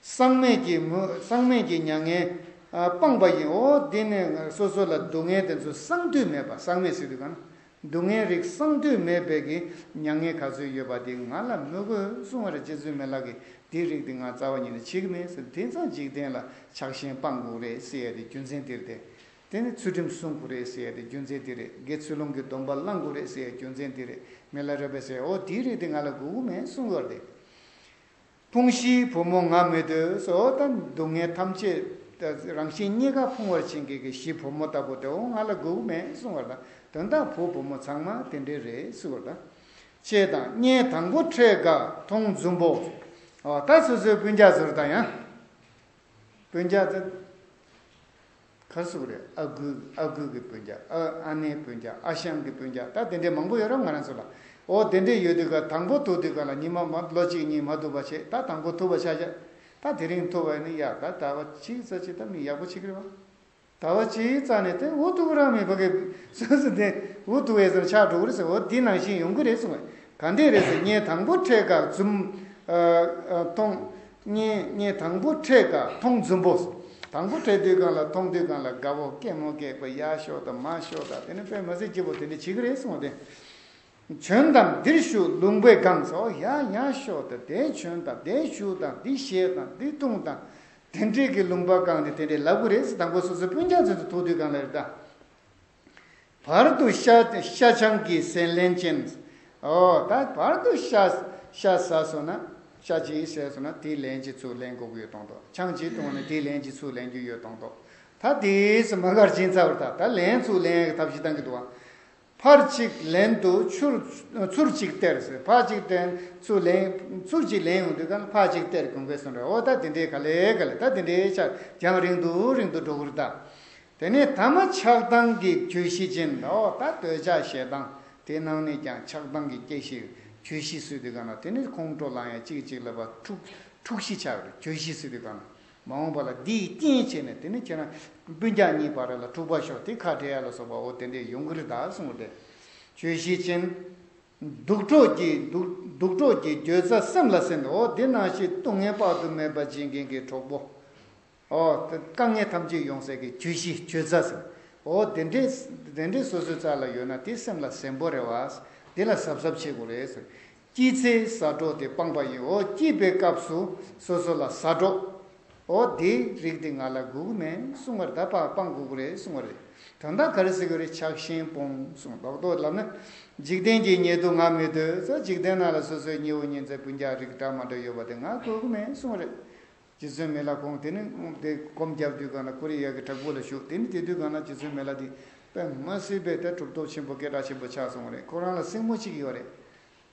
སྲང་མེད་ཀྱི་མུ་སྲང་མེད་ཀྱི་མྱ་ངན་ཨ་སྤངས་པ་ཡིན། འོ་དེ་ནི་སོ་སོ་ལ་སྡུག་བསྔལ་དེ་ཚོ་སྲང་དུས་མེད་པ། སྲང་མེད་ཟེར་དུས་ག་ན་སྡུག་བསྔལ་རིགས་སྲང་དུས་མེད་པའི་གི་མྱ་ངན་ག་ཚོད་ཡོད་པ་དེ་ང་ལ་མི་དགོས་གསུང་བ་རེད། རྗེ་བཙུན་མི་ལ་གིས་དེའི་རིགས་དེ་ང་རྩ་བ་ཉིད་ནས་བྱེད་ཀྱི་མེད་ཟེར། དེ་ཙང་འཇིག་རྟེན་ལ་ཆགས་ཞེན་སྤང་དགོས་རེད་ཟེར་ཡ་དེ་རྒྱུ་མཚན་དེ་རེད་དེ། དེ་ནི་ཚུལ་ཁྲིམས་སྲུང་དགོས་རེད་ཟེར་ཡ་དེ་རྒྱུ་མཚན་དེ་རེད། དགེ་ཚུལ་སློང་གི་སྡོམ་པ་བླང་དགོས་རེད་ཟེར་ཡ་རྒྱུ་མཚན་དེ་རེད། མི་ལ་རས་པས་ཟེར། འོ་དེའི་རིགས་དེ་ང་ལ་དགོས་ཀྱི་མེད་གསུང་གི་ཡོད་རེད་དེ། ཕུང་བཞིའི་བུ་མོ་ང་མི་འདོད་ཟེར། འོ་ད་སྡུག་བསྔལ་ཐམས་ཅད་ད་རང་གཞན་གཉིས་ཀ་ཕུང་བར་བྱེད་མཁན་གྱི་བཞི་བུ་མོ་ལྟ་བུ་དེ་འོ་ང་ལ་དགོས་ཀྱི་མེད་གསུང་བ་རེད་ད། དོན་དག་བུ་བུ་མོ་ཚང་མ་དེ་འདྲས་རེད་གསུང་བ་རེད་ད། ཅེས་དང་། གཉེན་དང་པོ་འཕྲད་དཀའ་མཐོང་རྫུན་པོ། འོ་ད་སོ་སོའི་སྤུན་ཀྱག་ཚོར་ད་ཡང་། སྤུན་ཀྱག་དེ་ག་རེ་ཟེར་དགོས་རེད། ཨ་ཁུ་ཨ་ཁུ་གི་སྤུན་ཀྱག་ཨ་ཨ་ནེའི་སྤུན་ཀྱག་ཨ་ཞང་གི་སྤུན་ཀྱག་ད་དེ་འདྲའི་མང་པོ་ཡོད་རེད་ང་རང་ཚོ་ལ། འོ་དེ་འདྲའི་ཡོད་དུས་ག་དང་པོ་ཐུག་དུས་ག་ལ་ཉི་མ་མ་ལོ་གཅིག་གཉིས་མ་ཐུག་པ་བྱས། ད་དང་པོ་ཐུག་པ་ཆགས་ཆགས། ད་དེ་རིང་ཐུག་པ་ནི་ཡ་ད་ཟླ་བ་གཅིག་ཙམ་ཅིག་ད་མི་ཡག་པོ་བྱེད་ཀྱི་རེད་བ། ཟླ་བ་གཅིག་རྩ་ནས་དེ་འུ་ཐུག་རང་མེད་པ་གི་སོ་སོ་དེ་འུ་ཐུག་པའི་སོ་ཆགས་འགྲོ་གི་རེད་ཟེར། འོ་འདི་ནང་བཞིན་ཡོང་གི་རེད་གསུངས། ག་འདྲས་རེད་ཟེར། གཉེན་དང་པོ་འཕྲད་དཀའ་རྫུན། ཨ་ཨ་མཐོང་། གཉེན་གཉེན་དང་པོ་འཕྲད་དཀའ་མཐོང་རྫུན་པོ། དང་པོ་འཕྲད་དུས་སྒང་ལ་མཐོང་དུས་སྒང་ལ་དགའ་བོ་སྐད་མོ་སྐད་པ་ཡར་ཤོག་དང་མར་ཤོག་དང་དེ་ནི་དཔེ་མ་སྲིད་སྐྱིད་པོ་དེ་འདྲས་བྱེད་ཀྱི་རེད་གསུངས་ཏེ། བྱོན་དང་འདིར་བཞུགས་ལུང་པའི་སྒང་སོགས་ཡར་ཡར་ཤོག་དང་དེ་བྱོན་དང་དེ་བཞུགས་དང་འདི་བཞེས་དང་འདི་འཐུང་དང་། དེ་འདྲས་ཀྱི་ལུང་པ་བཀང་ནས་དེ་འདྲས་ལབ་དགོས་རེད་ཟེར། དང་པོ་སོ་སོའི་སྤུན་ཀྱག་ཚོ་ཚོ་ཐུག་དུས་སྒང་ལ་རེད་ད། བར་དུ་ཤ་ཤ་ཆང་གི་ཟས་ལེན་ཅིང་། ཨོ་ད་བར་དུ་ཤ་ཤ་ཟ་སོང་ན། ཤ་གཅིག་ཟས་སོང་ན་དེ་ལན་གཅིག་ཚུར་ལེན་དགོས་ཀྱི་ཡོད་མདོག་མདོག་ཆང་གཅིག་བཏུང་ནས་དེ་ལན་གཅིག་ཚུར་ལེན་རྒྱུ་ཡོད་མདོག་མདོག་ད་དེས་མ་གར་ཕྱིན་ཚར་བར་ད་ད་ལན་ཚུར་ལེན་ཡག་གི་ཐབས་ཤེས་བཏང་གི་འདུག་བ། ཕར་གཅིག་ལན་དུ་ཚུར་ཚུར་གཅིག་སྟེར་ཟེར། ཕར་གཅིག་སྟེར་ཚུར་ལན་ཚུར་གཅིག་ལན་ཡོང་དུས་ག་ལ་ཕར་གཅིག་སྟེར་དགོས་ཀྱི་སོང་རེད། འོ་ད་དེ་འདྲའི་ག་ལེ་ག་ལེ་ད་དེ་འདྲའི་ཆ་རྒྱང་རིང་དུ་རིང་དུ་འགྲོ་གི་རེད་ད། དེ་ནས་ཐ་མ་ཆགས་སྡང་གི་གྱོད་གཞི་ཅན། འོ་ད་འདོད་ཆགས་ཞེ་སྡང་དེ་ནང་ནས་ཀྱང་ཆགས་སྡང་གི་སྐྱེ་གཞི་གྱོད་གཞི་ཟེར་དུས་ག་ལ་དེ་ནི་ཁོང་ཁྲོ་ལངས་ཡ་གཅིག་གཅིག་ལ་བ་འཁྲུག་འཁྲུག་གཞི་ཆགས་རེད། གྱོད་གཞི་ཟེར་དུས་ག་ལ། མ་འོངས་པ་ལ་འདིས་རྐྱེན་བྱས་ནས་དེ་ནི་ཁྱེད་རང་སྤུན་ཀྱག་གཉིས་བར་ལ་འཁྲུག་པ་ཤོར་དེ་ཁ་བྲལ་ཡ་ལ་སོགས་པ་འོ་དེ་འདྲས་ཡོང་གི་རེད་ད་གསུངས་པ་རེད། གྱོད་གཞི་ཅན། སྡུག་གྲོགས་ཀྱི་སྡུག་སྡུག་གྲོགས་ཀྱི་འགྱོད་རྩ་སེམས་ལ་སེམས་འོ་དེ་ནང་བཞིན་སྡུག་བསྔལ་དཔག་ཏུ་མེད་པ་སྦྱིན་མཁན་གྱི་གྲོགས་པོ། འོ་དཀའ་ངལ་ཐམས་ཅད་ཡོང་སའི་གི་གྱོད་གཞི་འགྱོད་རྩ་ཟེར། འོ་དེ་འདྲས་དེ་འདྲས་སོ་སོའི་རྩ་ལ་ཡོད་ན་དེ་སེམས་ལ་སེམས་པོ་རེད་བ། དེ་ལ་གཟབ་གཟབ་བྱེད་དགོས་རེད་ཟེར། སྐྱེས་ཚེ་ཟ་འཕྲོག་དེ་སྤངས་པ་ཡིན། འོ་སྐྱེས་པའི་སྐབས་སུ་སོ་སོ་ལ་ཟ་འཕྲོག་འོ་དེའི་རིགས་དེ་ང་ལ་དགོས་ཀྱི་མེད་གསུང་བར་ད་སྤང་སྤང་དགོས་ཀྱི་རེད་གསུང་བ་རེད། དོན་དག་ག་རེ་ཟེར་གྱི་རེད། ཆགས་ཞེན་སྤོང་གསུང་རྡོག་རྡོག་ལབ་ན། འཇིག་རྟེན་གྱི་ཉེ་དུ་ང་མི་འདོད་ཟེར། འཇིག་རྟེན་ནང་ལ་སོ་སོའི་ཉེ་བོ་ཉེ་འཚེ་སྤུན་ཀྱག་རིགས་འདྲ་མ་འདྲ་ཡོད་པ་དེ་ང་དགོས་ཀྱི་མེད་གསུང་བ་རེད། རྗེ་བཙུན་མི་ལ་ཁོང་དེ་ནི་དེ་སྒོམ་རྒྱབ་དུས་གང་ལ་ཁོ་རེ་ཡ་གི་བྲག་ཕུག་ལ་བཞུགས། དེ་ནི་དེ་དུས་གང་ལ་རྗེ་བཙུན་མི་ལ་དེ་དཔེ་མ་སྲིད་པའི་དེ་གྲུབ་ཐོབ་ཆེན་པོ་སྐད་གྲགས་ཆེན་པོ་ཆགས་སོང་བ་རེད། ཁོ་རང་ལ་སྲིང་མོ་གཅིག་ཡོད་རེད།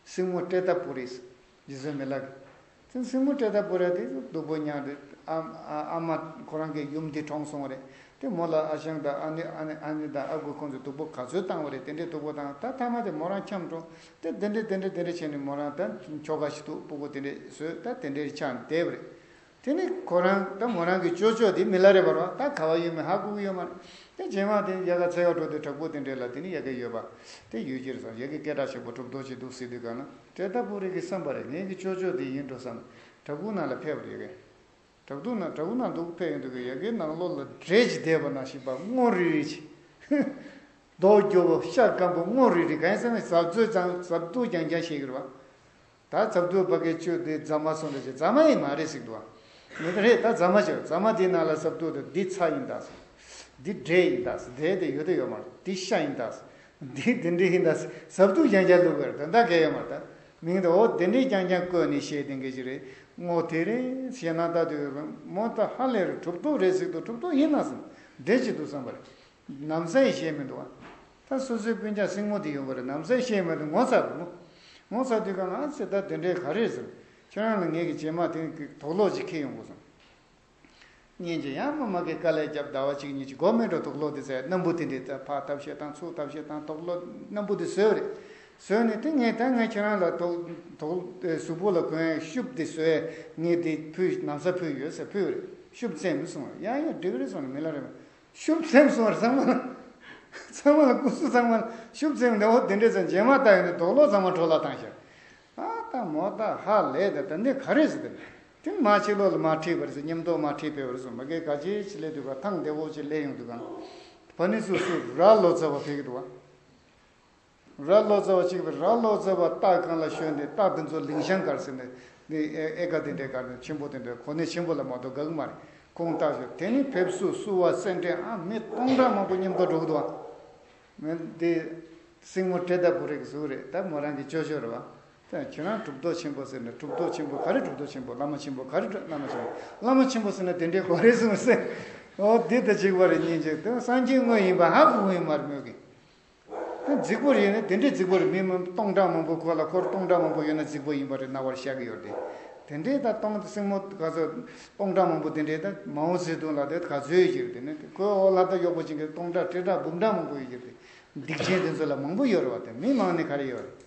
སྲིང་མོ་ཏྲེ་ཏ་པུ་རི། རྗེ་བཙུན་མི་ལ་གི། དེ་སྲིང་མོ་ཏྲེ་ཏ་པུ་རི་དེ་སྡུག་པོ་མྱངས་རེད། ཨ་ཨ་ཨ་མ་ཁོ་རང་གི་ཡུམ་དེ་གྲོངས་སོང་བ་རེད། དེ་མོ་ལ་ཨ་ཞང་དང་ཨ་ནེ་ཨ་ནེ་ཨ་ནེ་དང་ཨ་ཁུ་ཁོང་ཚོས་སྡུག་པོ་ག་ཚོད་བཏང་བ་རེད། དེ་འདྲའི་སྡུག་པོ་བཏང་ད་ཐ་མ་དེ་མོ་རང་འཁྱམས་འགྲོ། དེ་དེ་འདྲས་དེ་འདྲས་དེ་འདྲས་བྱས་ནས་མོ་རང་ད་ཁྱོ་ག་ཞིག་འདུག་སྤུ་གུ་དེ་འདྲས་བཟོས་ད་དེ་འདྲས་ཆགས་ནས་བསྡད་པ་རེད། དེ་ནི་ཁོ་རང་ད་མོ་རང་གི་ཅོ་ཅོ་དེ་མི་ལ་རས་པ་རེད་བ། ད་ག་བ་ཡོད་མེད་ཧ་གོ་གི་ཡོད་མ་རེད། དེ་རྗེས་མ་དེ་ཡ་ག་འཚོལ་ག་འགྲོ་དུས་བྲག་ཕུག་དེ་འདྲས་ལ་དེ་ནི་ཡ་ག་ཡོད་པ་དེ་ཡོད་ཀྱི་རེད་བསམ། ཡ་གི་སྐད་གྲགས་ཆེན་པོ་གྲུབ་ཐོབ་ཅིག་འདུག་ཟེར་དུས་ག་ན་ཏྲེ་ཏ་པུ་རི་གི་བསམ་པ་རེད། ངའི་གི་ཅོ་ཅོ་དེ་ཡིན་འགྲོ་བསམ། བྲག་ཕུག་ནང་ལ་ཕེབས་པ་རེད། ཡ་གི་བྲག་ཕུག་ནང་བྲག་ཕུག་ནང་འདུག་ཕེབས་ཡོང་དུས་ཀྱི་ཡ་གི་ནང་ལོགས་ལ་འདྲེ་ཅིག་བསྡད་པ་ནང་བཞིན་པ་སྔོ་རི་རི་ཅིག་རྡོ་རྒྱུ་བོ་ཤ་སྐམ་པོ་སྔོ་རི་རི་གང་ཡིན་ཟེར་ན་ཟབ་ཚོད་ཙང་ཟབ་ཏུ་རྐྱང་རྐྱང་བཤད་ཀྱི་རེད་བ། ད་ཟབ་ཏུ་ཕ་གི་ཆུ་དེ་རྫ་མ་སོང་རེད་ཅེས་རྫ་མ་ཡིན་མ་རེད་ཟེར་འདུག་བ། མི་རེད་ད་རྫ་མ་ཅིག་རྫ་མ་དེའི་ནང་ལ་ཟབ་ཏུ་དེ་འདི་ཚྭ་ཡིན་ད་ཟེར། འདི་འབྲས་ཡིན་ད་ཟེར། འབྲས་དེ་ཡོད་དེ་ཡོད་མ་རེད། འདི་ཤ་ཡིན་ད་ཟེར། འདི་འདི་འདྲས་ཡིན་ད་ཟེར། ཟབ་ཏུ་རྐྱང་རྐྱང་བླུགས་པ་རེད། དོན་དག་གལ་ཡོད་མ་རེད་ད། མིང་དེ་འོ་དེ་འདྲས་རྐྱང་རྐྱང་བཀོད་ནས་བཤད་དེ་འགའ་ཞིག་རེད། སྔོ་དེ་རེད་ཞེ་ན་ད་དུས་མོ་ད་ཧ་ལས་རེད། གྲུབ་ཐོབ་རེད་ཟེར་འདུག་གྲུབ་ཐོབ་ཡིན་ན་ཟེར། འདྲེ་ཅིག་འདུག་བསམ་པ་རེད། ནམ་ཟས་ཤེས་མི་འདུག་བ། ད་སོ་སོའི་སྤུན་ཀྱག་སྲིང་མོ་དེ་ཡོང་གི་རེད། ནམ་ཟས་ཤེས་མི་འདུག་ངོ་ཚ་རེད་མོ། ངོ་ཚ་དུས་ག་ང་ཟེར་ད་དེ་འདྲའི་ག་རེ་ཟེར། ཁྱེད་རང་ལ་ངས་ཀྱི་རྗེས་མ་དེ་གི་དོགས་སློག་ཅིག་ཁེལ་ཡོང་དགོས་སོང་། སྙིང་རྗེ་ཡང་མ་མ་གི་དཀའ་ལས་རྒྱབ་ཟླ་བ་གཅིག་གཉིས་ཀྱི་སྒོ་མེད་འགྲོ་དོགས་སློག་དེ་ཟེར་སྣམ་བུ་དེ་འདྲའི་ད་ཕར་ཐབས་ཤེས་དང་ཚུར་ཐབས་ཤེས་དང་དོགས་སློག་སྣམ་བུ་དེ་བཟོས་རེད། བཟོས་ནས་དེ་ངས་ད་ངས་ཁྱེད་རང་ལ་དོག་དོག་གཟུགས་པོ་ལ་གོན་ཤུབས་དེ་བཟོས། ངས་དེ་ཕུལ། ན་བཟའ་ཕུལ་ཡོད་ཟེར་ཕུལ་བ་རེད། ཤུབས་བཙེམས་གསུངས་པ་རེད། ཡང་ཡང་འགྲིག་གི་རེད་གསུངས་ནས་མི་ལ་རེ་བ། ཤུབས་བཙེམས་གསུངས་པ་རེད། ཚང་མ་ལ་ཚང་མ་ལ་སྐུ་གཟུགས་ཚང་མ་ལ་ཤུབས་བཙེམས་འདི་འོ་དེ་འདྲས་ཟེར། རྗེས་མ་ལྟ་ཡོང་ནས་དོག་ལོག་ཚང་མ་འཕྲོ་བརླག་བཏང་ཤག་ཨ་ད་མོ་ད་ཧ་ལས་ད་ད་འདི་ག་རེ་ཟེར་དེ། དེ་མ་ཕྱི་ལོགས་ལ་མ་ཁྲིད་པར་ཟེར། མཉམ་དུ་མ་ཁྲིད་པའི་བར་སོང་མ་གི་ག་ཅི་ཞིག་སླེབས་འདུག་ག་ཐང་བདེ་བོ་ཅིག་སླེབས་ཡོང་འདུག་ག་ཕ་ནི་སུ་སུ་ར་ལོ་ཙཱ་བ་ཕེབས་ཀྱི་འདུག་ག་ར་ལོ་ཙཱ་བ་གཅིག་པའི་ར་ལོ་ཙཱ་བ་རྟ་གང་ལ་ཞོན་ཏེ་རྟ་དེ་ཚོ་ལིང་ཤང་གར་ཟེར་ནས་འདི་ཨེ་ཨེ་ཀ་དེ་འདྲའི་གར་ནས་ཆེན་པོ་དེ་འདྲ་གོ་གནས་ཆེན་པོ་ལ་མ་གཏོགས་དགའ་གི་མ་རེད། ཁོང་རྟ་ཞོན་དེ་ནི་ཕེབས་བསུ་བསུ་བ་སེར་འབྲས་ཨ་མི་སྟོང་ཕྲག་མང་པོ་མཉམ་དུ་འགྲོ་གི་འདུག་ག་མི་འདི་སྲིང་མོ་བཀྲས་མཐའ་བུ་རིགས་ཟུག་རེད། ད་མོ་རང་གི་ཅོ་ཅོ་རེད་བ། ད་ཁྱེད་རང་གྲུབ་ཐོབ་ཆེན་པོ་ཟེར་ནས། གྲུབ་ཐོབ་ཆེན་པོ་ག་རེ། གྲུབ་ཐོབ་ཆེན་པོ་བླ་མ་ཆེན་པོ་ག་རེ། བླ་མ་ཆེན་པོ་བླ་མ་ཆེན་པོ་ཟེར་ན་དེ་འདྲའི་གོ་རེ་ཟུང་ཟེར། ཨོ་འདི་ད་གཅིག་པ་རེད་སྙིང་རྗེ། དེ་སངས་རྒྱས་དངོས་ཡིན་པ་ཧ་གོ་གི་ཡོད་མ་རེད་མོད་ཀྱི། དེ་རྫིག་པོ་རེད་ནི་དེ་འདྲའི་རྫིག་པོ་རེད། མི་མི་སྟོང་ཕྲག་མང་པོ་ཁོ་ལ་འཁོར་སྟོང་ཕྲག་མང་པོ་ཡོད་ན་རྫིག་པོ་ཡིན་པ་རེད་སྣང་བར་ཤར་གི་ཡོད་རེད། དེ་འདྲའི་ད་སྟོང་སྲིང་མོ་ག་ཚོད་སྟོང་ཕྲག་མང་པོ་དེ་འདྲའི་ད་མའོ་ཙེ་ཏུང་ལ་དེ་ག་ཚོད་ཡོད་ཀྱི་རེད། དེ་ནི་ཁོའི་འོག་ལ་ད་གཡོག་པོ་བྱེད་མཁན་སྟོང་ཕྲག་ཁྲི་ཕྲག་འབུམ་ཕྲག་མང་པོ་ཡོད་ཀྱི་རེད། སྡིག་ཅན་དེ་ཚོ་ལ་མང་པོ་ཡོད་རེད་བ། དེ་མི་མང་ནི་ག་རེ་ཡོད་རེད།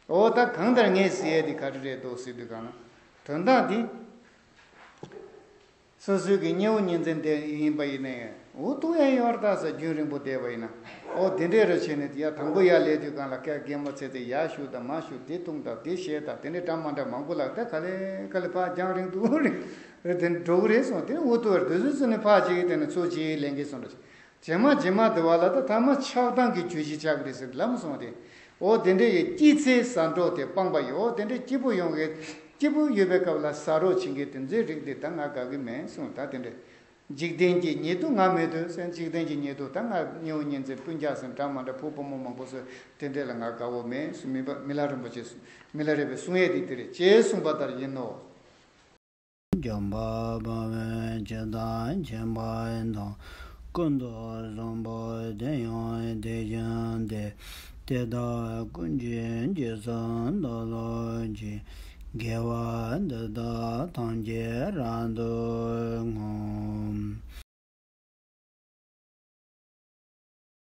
འོ་ད་གང་ལྟར་ངས་ཟེར་ཡས་དེ་ག་རེ་རེད་འདུག་ཟེར་དུས་གང་ན། དོན་དག་འདི་སོ་སོའི་གི་གཉེན་བུ་གཉེན་ཚན་དེ་ཡིན་པ་ཡིན་ནའི་འུ་ཐུག་ཡས་ཡོད་རེད་ད་ཟེར། རྒྱུན་རིང་པོ་བསྡད་པ་ཡིན་ན། འོ་དེ་འདྲས་རེ་བྱས་ནས་ཡ་དང་པོ་ཡར་སླེབས་དུས་གང་ལ་སྐད་རྒན་མོ་ཚེ་ཚེ་ཡར་ཞུགས་དང་མར་ཞུགས། དེ་འཐུང་དང་དེ་བཞེས་དང་དེ་འདྲས་འདྲ་མ་འདྲ་མང་པོ་ལ་ད་ག་ལེ་ག་ལེ་ཕར་རྒྱང་རིང་དུ་རིང་རེ་དེ་འགྲོ་གི་རེད་གསུངས། དེ་འུ་ཐུག་ཡར་དུས་ཚོད་ཚོད་ནས་ཕར་ཅིག་དེ་ནས་ཚུར་ཅིག་ལེན་གི་སོང་འདྲ། རྗེས་མ་རྗེས་མ་དེ་བ་ལ་ད་ཐ་མ་ཆགས་སྡང་གི་བརྗོད་གཞི་ཆགས་ཀྱི་རེད་ཟེར་ལབ་སོང་སྟེ། འོ་དེ་འདྲ་ཡི་སྐྱིད་ཚེ་ཟ་འགྲོ་དེ་སྤངས་པ་ཡི། འོ་དེ་འདྲ་སྐྱིད་པོ་ཡོང་གི་སྐྱིད་པོ་ཡོད་པའི་སྐབས་ལ་ཟ་རོགས་བྱེད་མཁན་དེ་ཚོའི་རིགས་དེ་ད་ང་དགའ་གི་མེད་གསུངས། ད་དེ་འདྲ་འཇིག་རྟེན་གྱི་ཉེ་དུ་ང་མེད་དུས་ཟེར། འཇིག་རྟེན་གྱི་ཉེ་དུ་ད་ང་གཉེན་བུ་གཉེན་ཚན་སྤུན་ཀྱག་ཟེར་འདྲ་མ་འདྲ་བུ་བུ་མོ་མང་པོ་ཚོ་དེ་འདྲ་ལ་ང་དགའ་བོ་མེད་གསུངས། མི་པ་མི་ལ་རིན་པོ་ཆེ་མི་ལ་རས་པའི་གསུང་ཡས་དེ་དེ་རེད་ཅེས་གསུངས་པ་ལྟར་ཡིན་ནོ། འཇམ་དཔལ་དཔའ་བོས་ཇི་ལྟར་མཁྱེན་པ་དང་། ཀུན་ཏུ་བཟང་པོ་དེ་ཡང་དེ་བཞིན་ཏེ། དེ་དག་ཀུན་གྱི་རྗེས་སུ་བདག་སློབ་ཅིང་། དགེ་བ་འདི་དག་ཐམས་ཅད་རབ་ཏུ་བསྔོ།